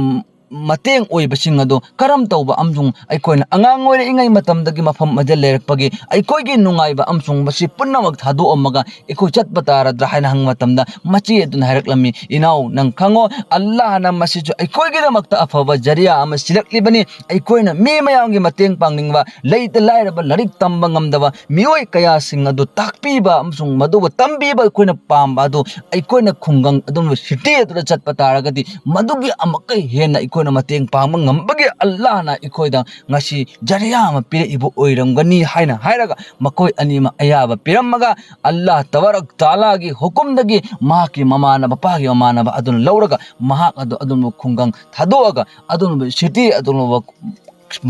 ꯃꯇꯦꯡ ꯑꯣꯏꯕꯁꯤꯡ ꯑꯗꯨ ꯀꯔꯝ ꯇꯧꯕ ꯑꯃꯁꯨꯡ ꯑꯩꯈꯣꯏꯅ ꯑꯉꯥꯡ ꯑꯣꯏꯔꯤꯉꯩ ꯃꯇꯝꯗꯒꯤ ꯃꯐꯝ ꯑꯗꯨꯗ ꯂꯩꯔꯛꯄꯒꯤ ꯑꯩꯈꯣꯏꯒꯤ ꯅꯨꯡꯉꯥꯏꯕ ꯑꯃꯁꯨꯡ ꯃꯁꯤ ꯄꯨꯝꯅꯃꯛ ꯊꯥꯗꯣꯛꯑꯝꯃꯒ ꯑꯩꯈꯣꯏ ꯆꯠꯄ ꯇꯥꯔꯗ꯭ꯔꯥ ꯍꯥꯏꯅ ꯍꯪꯕ ꯃꯇꯝꯗ, ꯃꯆꯦ ꯑꯗꯨꯅ ꯍꯥꯏꯔꯛꯂꯝꯃꯤ, "ꯏꯅꯥꯎ, ꯅꯪ ꯈꯪꯉꯣ, ꯑꯜꯂꯥꯍꯅ ꯃꯁꯤꯁꯨ ꯑꯩꯈꯣꯏꯒꯤꯗꯃꯛꯇ ꯑꯐꯕ ꯖꯔꯤꯌꯥ ꯑꯃ ꯁꯤꯜꯂꯛꯂꯤꯕꯅꯤ꯫ ꯑꯩꯈꯣꯏꯅ ꯃꯤ ꯃꯌꯥꯝꯒꯤ ꯃꯇꯦꯡ ꯄꯥꯡꯅꯤꯡꯕ, ꯂꯩꯇ ꯂꯥꯏꯔꯕ, ꯂꯥꯏꯔꯤꯛ ꯇꯝꯕ ꯉꯝꯗꯕ ꯃꯤꯑꯣꯏ ꯀꯌꯥꯁꯤꯡ ꯑꯗꯨ ꯇꯥꯛꯄꯤꯕ ꯑꯃꯁꯨꯡ ꯃꯗꯨꯕꯨ ꯇꯝꯕꯤꯕ ꯑꯩꯈꯣꯏꯅ ꯄꯥꯝꯕ ꯑꯗꯨ, ꯑꯩꯈꯣꯏꯅ ꯈꯨꯡꯒꯪ ꯑꯗꯨꯝ ꯁꯤꯇꯤ ꯑꯗꯨꯗ ꯆꯠꯄ ꯇꯥꯔꯒꯗꯤ ꯃꯗꯨꯒꯤ ꯑꯃꯨꯛꯀ ꯍꯦꯟꯅ ꯑꯩꯈꯣꯏꯅ ꯃꯇꯦꯡ ꯄꯥꯡꯕ ꯉꯝꯕꯒꯤ ꯑꯜꯂꯥꯍꯅ ꯑꯩꯈꯣꯏꯗ ꯉꯁꯤ ꯖꯔꯤꯌꯥ ꯑꯃ ꯄꯤꯔꯛꯏꯕ ꯑꯣꯏꯔꯝꯒꯅꯤ" ꯍꯥꯏꯅ ꯍꯥꯏꯔꯒ ꯃꯈꯣꯏ ꯑꯅꯤꯃꯛ ꯑꯌꯥꯕ ꯄꯤꯔꯝꯃꯒ, ꯑꯜꯂꯥꯍ ꯇꯕꯥꯔꯛ ꯇꯥꯂꯥꯒꯤ ꯍꯨꯀꯨꯝꯗꯒꯤ ꯃꯍꯥꯛꯀꯤ ꯃꯃꯥꯟꯅꯕ, ꯃꯄꯥꯒꯤ ꯃꯃꯥꯟꯅꯕ ꯑꯗꯨꯅ ꯂꯧꯔꯒ ꯃꯍꯥꯛ ꯑꯗꯨ ꯑꯗꯨꯝꯕ ꯈꯨꯡꯒꯪ ꯊꯥꯗꯣꯛꯑꯒ ꯑꯗꯨꯝꯕ ꯁꯤꯇꯤ ꯑꯗꯨꯝꯕ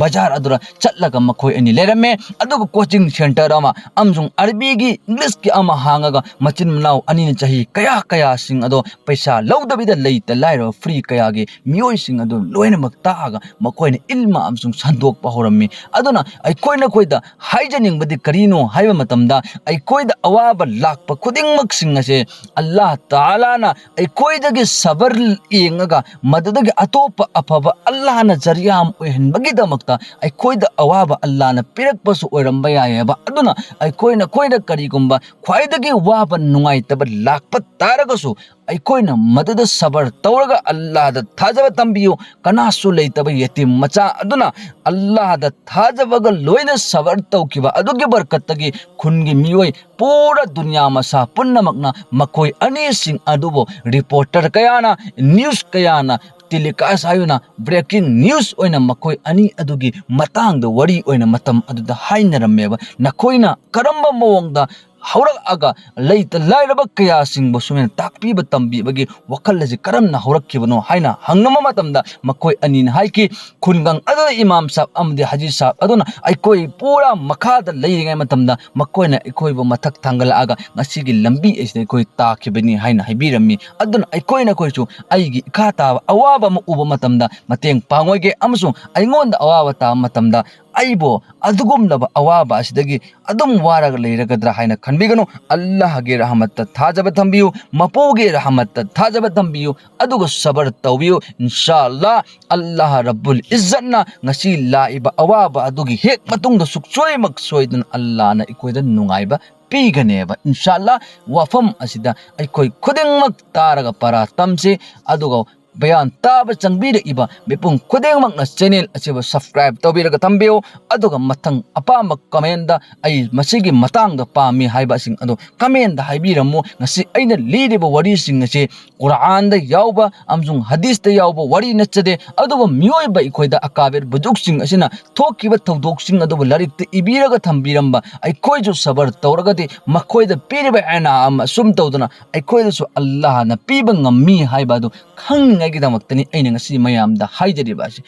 ꯕꯖꯥꯔ ꯑꯗꯨꯗ ꯆꯠꯂꯒ ꯃꯈꯣꯏ ꯑꯅꯤ ꯂꯩꯔꯝꯃꯦ꯫ ꯑꯗꯨꯒ ꯀꯣꯆꯤꯡ ꯁꯦꯟꯇꯔ ꯑꯃ ꯑꯃꯁꯨꯡ ꯑꯔꯕꯤꯒꯤ, ꯏꯪꯂꯤꯁꯀꯤ ꯑꯃ ꯍꯥꯡꯉꯒ ꯃꯆꯤꯟ ꯃꯅꯥꯎ ꯑꯅꯤꯅ ꯆꯍꯤ ꯀꯌꯥ ꯀꯌꯥꯁꯤꯡ ꯑꯗꯣ ꯄꯩꯁꯥ ꯂꯧꯗꯕꯤꯗ ꯂꯩꯇ ꯂꯥꯏꯔꯕ ꯐ꯭ꯔꯤ ꯀꯌꯥꯒꯤ ꯃꯤꯑꯣꯏꯁꯤꯡ ꯑꯗꯨ ꯂꯣꯏꯅꯃꯛ ꯇꯥꯛꯑꯒ ꯃꯈꯣꯏꯅ ꯏꯜꯃ ꯑꯃꯁꯨꯡ ꯁꯟꯗꯣꯛꯄ ꯍꯧꯔꯝꯃꯤ꯫ ꯑꯗꯨꯅ ꯑꯩꯈꯣꯏ ꯅꯈꯣꯏꯗ ꯍꯥꯏꯖꯅꯤꯡꯕꯗꯤ ꯀꯔꯤꯅꯣ ꯍꯥꯏꯕ ꯃꯇꯝꯗ, ꯑꯩꯈꯣꯏꯗ ꯑꯋꯥꯕ ꯂꯥꯛꯄ ꯈꯨꯗꯤꯡꯃꯛꯁꯤꯡ ꯑꯁꯦ ꯑꯜꯂꯥꯍ ꯇꯥꯂꯥꯅ ꯑꯩꯈꯣꯏꯗꯒꯤ ꯁꯕꯔ ꯌꯦꯡꯉꯒ ꯃꯗꯨꯗꯒꯤ ꯑꯇꯣꯞꯄ ꯑꯐꯕ ꯑꯜꯂꯥꯍꯅ ꯖꯔꯤꯌꯥ ꯑꯃ ꯑꯣꯏꯍꯟꯕꯒꯤꯗꯃꯛ ꯃꯛꯇ ꯑꯩꯈꯣꯏꯗ ꯑꯋꯥꯕ ꯑꯜꯂꯥꯅ ꯄꯤꯔꯛꯄꯁꯨ ꯑꯣꯏꯔꯝꯕ ꯌꯥꯏꯑꯕ꯫ ꯑꯗꯨꯅ ꯑꯩꯈꯣꯏ ꯅꯈꯣꯏꯗ ꯀꯔꯤꯒꯨꯝꯕ ꯈ꯭ꯋꯥꯏꯗꯒꯤ ꯋꯥꯕ ꯅꯨꯡꯉꯥꯏꯇꯕ ꯂꯥꯛꯄ ꯇꯥꯔꯒꯁꯨ, ꯑꯩꯈꯣꯏꯅ ꯃꯗꯨꯗ ꯁꯕꯔ ꯇꯧꯔꯒ ꯑꯜꯂꯥꯗ ꯊꯥꯖꯕ ꯊꯝꯕꯤꯌꯨ꯫ ꯀꯅꯥꯁꯨ ꯂꯩꯇꯕ ꯌꯦꯇꯤꯝ ꯃꯆꯥ ꯑꯗꯨꯅ ꯑꯜꯂꯥꯗ ꯊꯥꯖꯕꯒ ꯂꯣꯏꯅ ꯁꯕꯔ ꯇꯧꯈꯤꯕ ꯑꯗꯨꯒꯤ ꯕꯔꯀꯠꯇꯒꯤ ꯈꯨꯟꯒꯤ ꯃꯤꯑꯣꯏ ꯄꯨꯔꯥ ꯗꯨꯅꯤꯌꯥ ꯃꯁꯥ ꯄꯨꯝꯅꯃꯛꯅ ꯃꯈꯣꯏ ꯑꯅꯤꯁꯤꯡ ꯑꯗꯨꯕꯨ ꯔꯤꯄꯣꯔꯇꯔ ꯀꯌꯥꯅ, ꯅ꯭ꯌꯨꯁ ꯀꯌꯥꯅ ꯇꯦꯂꯤꯀꯥꯁ ꯍꯥꯏꯗꯨꯅ ꯕ꯭ꯔꯦꯀꯤꯡ ꯅ꯭ꯌꯨꯁ ꯑꯣꯏꯅ ꯃꯈꯣꯏ ꯑꯅꯤ ꯑꯗꯨꯒꯤ ꯃꯇꯥꯡꯗ ꯋꯥꯔꯤ ꯑꯣꯏꯅ ꯃꯇꯝ ꯑꯗꯨꯗ ꯍꯥꯏꯅꯔꯝꯃꯦꯕ꯫ ꯅꯈꯣꯏꯅ ꯀꯔꯝꯕ ꯃꯑꯣꯡꯗ ꯍꯧꯔꯛꯑꯒ ꯂꯩꯇ ꯂꯥꯏꯔꯕ ꯀꯌꯥꯁꯤꯡꯕꯨ ꯁꯨꯃꯥꯏꯅ ꯇꯥꯛꯄꯤꯕ ꯇꯝꯕꯤꯕꯒꯤ ꯋꯥꯈꯜ ꯑꯁꯤ ꯀꯔꯝꯅ ꯍꯧꯔꯛꯈꯤꯕꯅꯣ ꯍꯥꯏꯅ ꯍꯪꯂꯝꯕ ꯃꯇꯝꯗ ꯃꯈꯣꯏ ꯑꯅꯤꯅ ꯍꯥꯏꯈꯤ, ꯈꯨꯟꯒꯪ ꯑꯗꯨꯗ ꯏꯃꯥꯝ ꯁꯥꯍꯕ ꯑꯃꯗꯤ ꯍꯥꯖꯤ ꯁꯥꯍꯕ ꯑꯗꯨꯅ ꯑꯩꯈꯣꯏ ꯄꯨꯔꯥ ꯃꯈꯥꯗ ꯂꯩꯔꯤꯉꯩ ꯃꯇꯝꯗ ꯃꯈꯣꯏꯅ ꯑꯩꯈꯣꯏꯕꯨ ꯃꯊꯛ ꯊꯥꯡꯒꯠꯂꯛꯑꯒ ꯉꯁꯤꯒꯤ ꯂꯝꯕꯤ ꯑꯁꯤꯗ ꯑꯩꯈꯣꯏ ꯇꯥꯈꯤꯕꯅꯤ ꯍꯥꯏꯅ ꯍꯥꯏꯕꯤꯔꯝꯃꯤ꯫ ꯑꯗꯨꯅ ꯑꯩꯈꯣꯏꯅ ꯑꯩꯈꯣꯏꯁꯨ ꯑꯩꯒꯤ ꯏꯈꯥ ꯇꯥꯕ ꯑꯋꯥꯕ ꯑꯃ ꯎꯕ ꯃꯇꯝꯗ ꯃꯇꯦꯡ ꯄꯥꯡꯉꯣꯏꯒꯦ ꯑꯃꯁꯨꯡ ꯑꯩꯉꯣꯟꯗ ꯑꯋꯥꯕ ꯇꯥꯕ ꯃꯇꯝꯗ ꯑꯩꯕꯨ ꯑꯗꯨꯒꯨꯝꯂꯕ ꯑꯋꯥꯕ ꯑꯁꯤꯗꯒꯤ ꯑꯗꯨꯝ ꯋꯥꯔꯒ ꯂꯩꯔꯒꯗ꯭ꯔꯥ ꯍꯥꯏꯅ ꯈꯟꯕꯤꯒꯅꯨ꯫ ꯑꯜꯂꯥꯍꯒꯤ ꯔꯍꯃꯠꯇ ꯊꯥꯖꯕ ꯊꯝꯕꯤꯌꯨ, ꯃꯄꯨꯒꯤ ꯔꯍꯃꯠꯇ ꯊꯥꯖꯕ ꯊꯝꯕꯤꯌꯨ, ꯑꯗꯨꯒ ꯁꯕꯔ ꯇꯧꯕꯤꯌꯨ꯫ ꯏꯟꯁꯥ ꯑꯜꯂꯥ, ꯑꯜꯂꯥꯍ ꯔꯕꯨꯜ ꯏꯖꯠꯅ ꯉꯁꯤ ꯂꯥꯛꯏꯕ ꯑꯋꯥꯕ ꯑꯗꯨꯒꯤ ꯍꯦꯛ ꯃꯇꯨꯡꯗ ꯁꯨꯛꯁꯣꯏꯃꯛ ꯁꯣꯏꯗꯅ ꯑꯜꯂꯥꯍꯅ ꯑꯩꯈꯣꯏꯗ ꯅꯨꯡꯉꯥꯏꯕ ꯄꯤꯒꯅꯦꯕ꯫ ꯏꯟꯁꯥ ꯑꯜꯂꯥ, ꯋꯥꯐꯝ ꯑꯁꯤꯗ ꯑꯩꯈꯣꯏ ꯈꯨꯗꯤꯡꯃꯛ ꯇꯥꯔꯒ ꯄꯔꯥ ꯇꯝꯁꯤ, ꯑꯗꯨꯒ ꯕꯌꯥꯟ ꯇꯥꯕ ꯆꯪꯕꯤꯔꯛꯏꯕ ꯃꯤꯄꯨꯝ ꯈꯨꯗꯤꯡꯃꯛꯅ ꯆꯦꯅꯦꯜ ꯑꯁꯤꯕꯨ ꯁꯕꯁꯀ꯭ꯔꯥꯏꯕ ꯇꯧꯕꯤꯔꯒ ꯊꯝꯕꯤꯌꯨ꯫ ꯑꯗꯨꯒ ꯃꯊꯪ ꯑꯄꯥꯝꯕ ꯀꯃꯦꯟꯗ ꯑꯩ ꯃꯁꯤꯒꯤ ꯃꯇꯥꯡꯗ ꯄꯥꯝꯃꯤ ꯍꯥꯏꯕꯁꯤꯡ ꯑꯗꯨ ꯀꯃꯦꯟꯗ ꯍꯥꯏꯕꯤꯔꯝꯃꯨ꯫ ꯉꯁꯤ ꯑꯩꯅ ꯂꯤꯔꯤꯕ ꯋꯥꯔꯤꯁꯤꯡ ꯑꯁꯤ ꯀꯨꯔꯥꯟꯗ ꯌꯥꯎꯕ ꯑꯃꯁꯨꯡ ꯍꯗꯤꯁꯇ ꯌꯥꯎꯕ ꯋꯥꯔꯤ ꯅꯠꯆꯗꯦ, ꯑꯗꯨꯕꯨ ꯃꯤꯑꯣꯏꯕ ꯑꯩꯈꯣꯏꯗ ꯑꯀꯥꯕꯤꯔ ꯕꯨꯖꯨꯛꯁꯤꯡ ꯑꯁꯤꯅ ꯊꯣꯛꯈꯤꯕ ꯊꯧꯗꯣꯛꯁꯤꯡ ꯑꯗꯨꯕꯨ ꯂꯥꯏꯔꯤꯛꯇ ꯏꯕꯤꯔꯒ ꯊꯝꯕꯤꯔꯝꯕ, ꯑꯩꯈꯣꯏꯁꯨ ꯁꯕꯔ ꯇꯧꯔꯒꯗꯤ ꯃꯈꯣꯏꯗ ꯄꯤꯔꯤꯕ ꯑꯦꯅꯥꯝ ꯑꯁꯨꯝ ꯇꯧꯗꯅ ꯑꯩꯈꯣꯏꯗꯁꯨ ꯑꯜꯂꯥꯍꯅ ꯄꯤꯕ ꯉꯝꯃꯤ ꯍꯥꯏꯕ ꯑꯗꯨ ꯈꯪꯅꯤꯡꯉꯥꯏꯒꯤꯗꯃꯛꯇꯅꯤ ꯑꯩꯅ ꯉꯁꯤ ꯃꯌꯥꯝꯗ ꯍꯥꯏꯖꯔꯤꯕ ꯑꯁꯤ꯫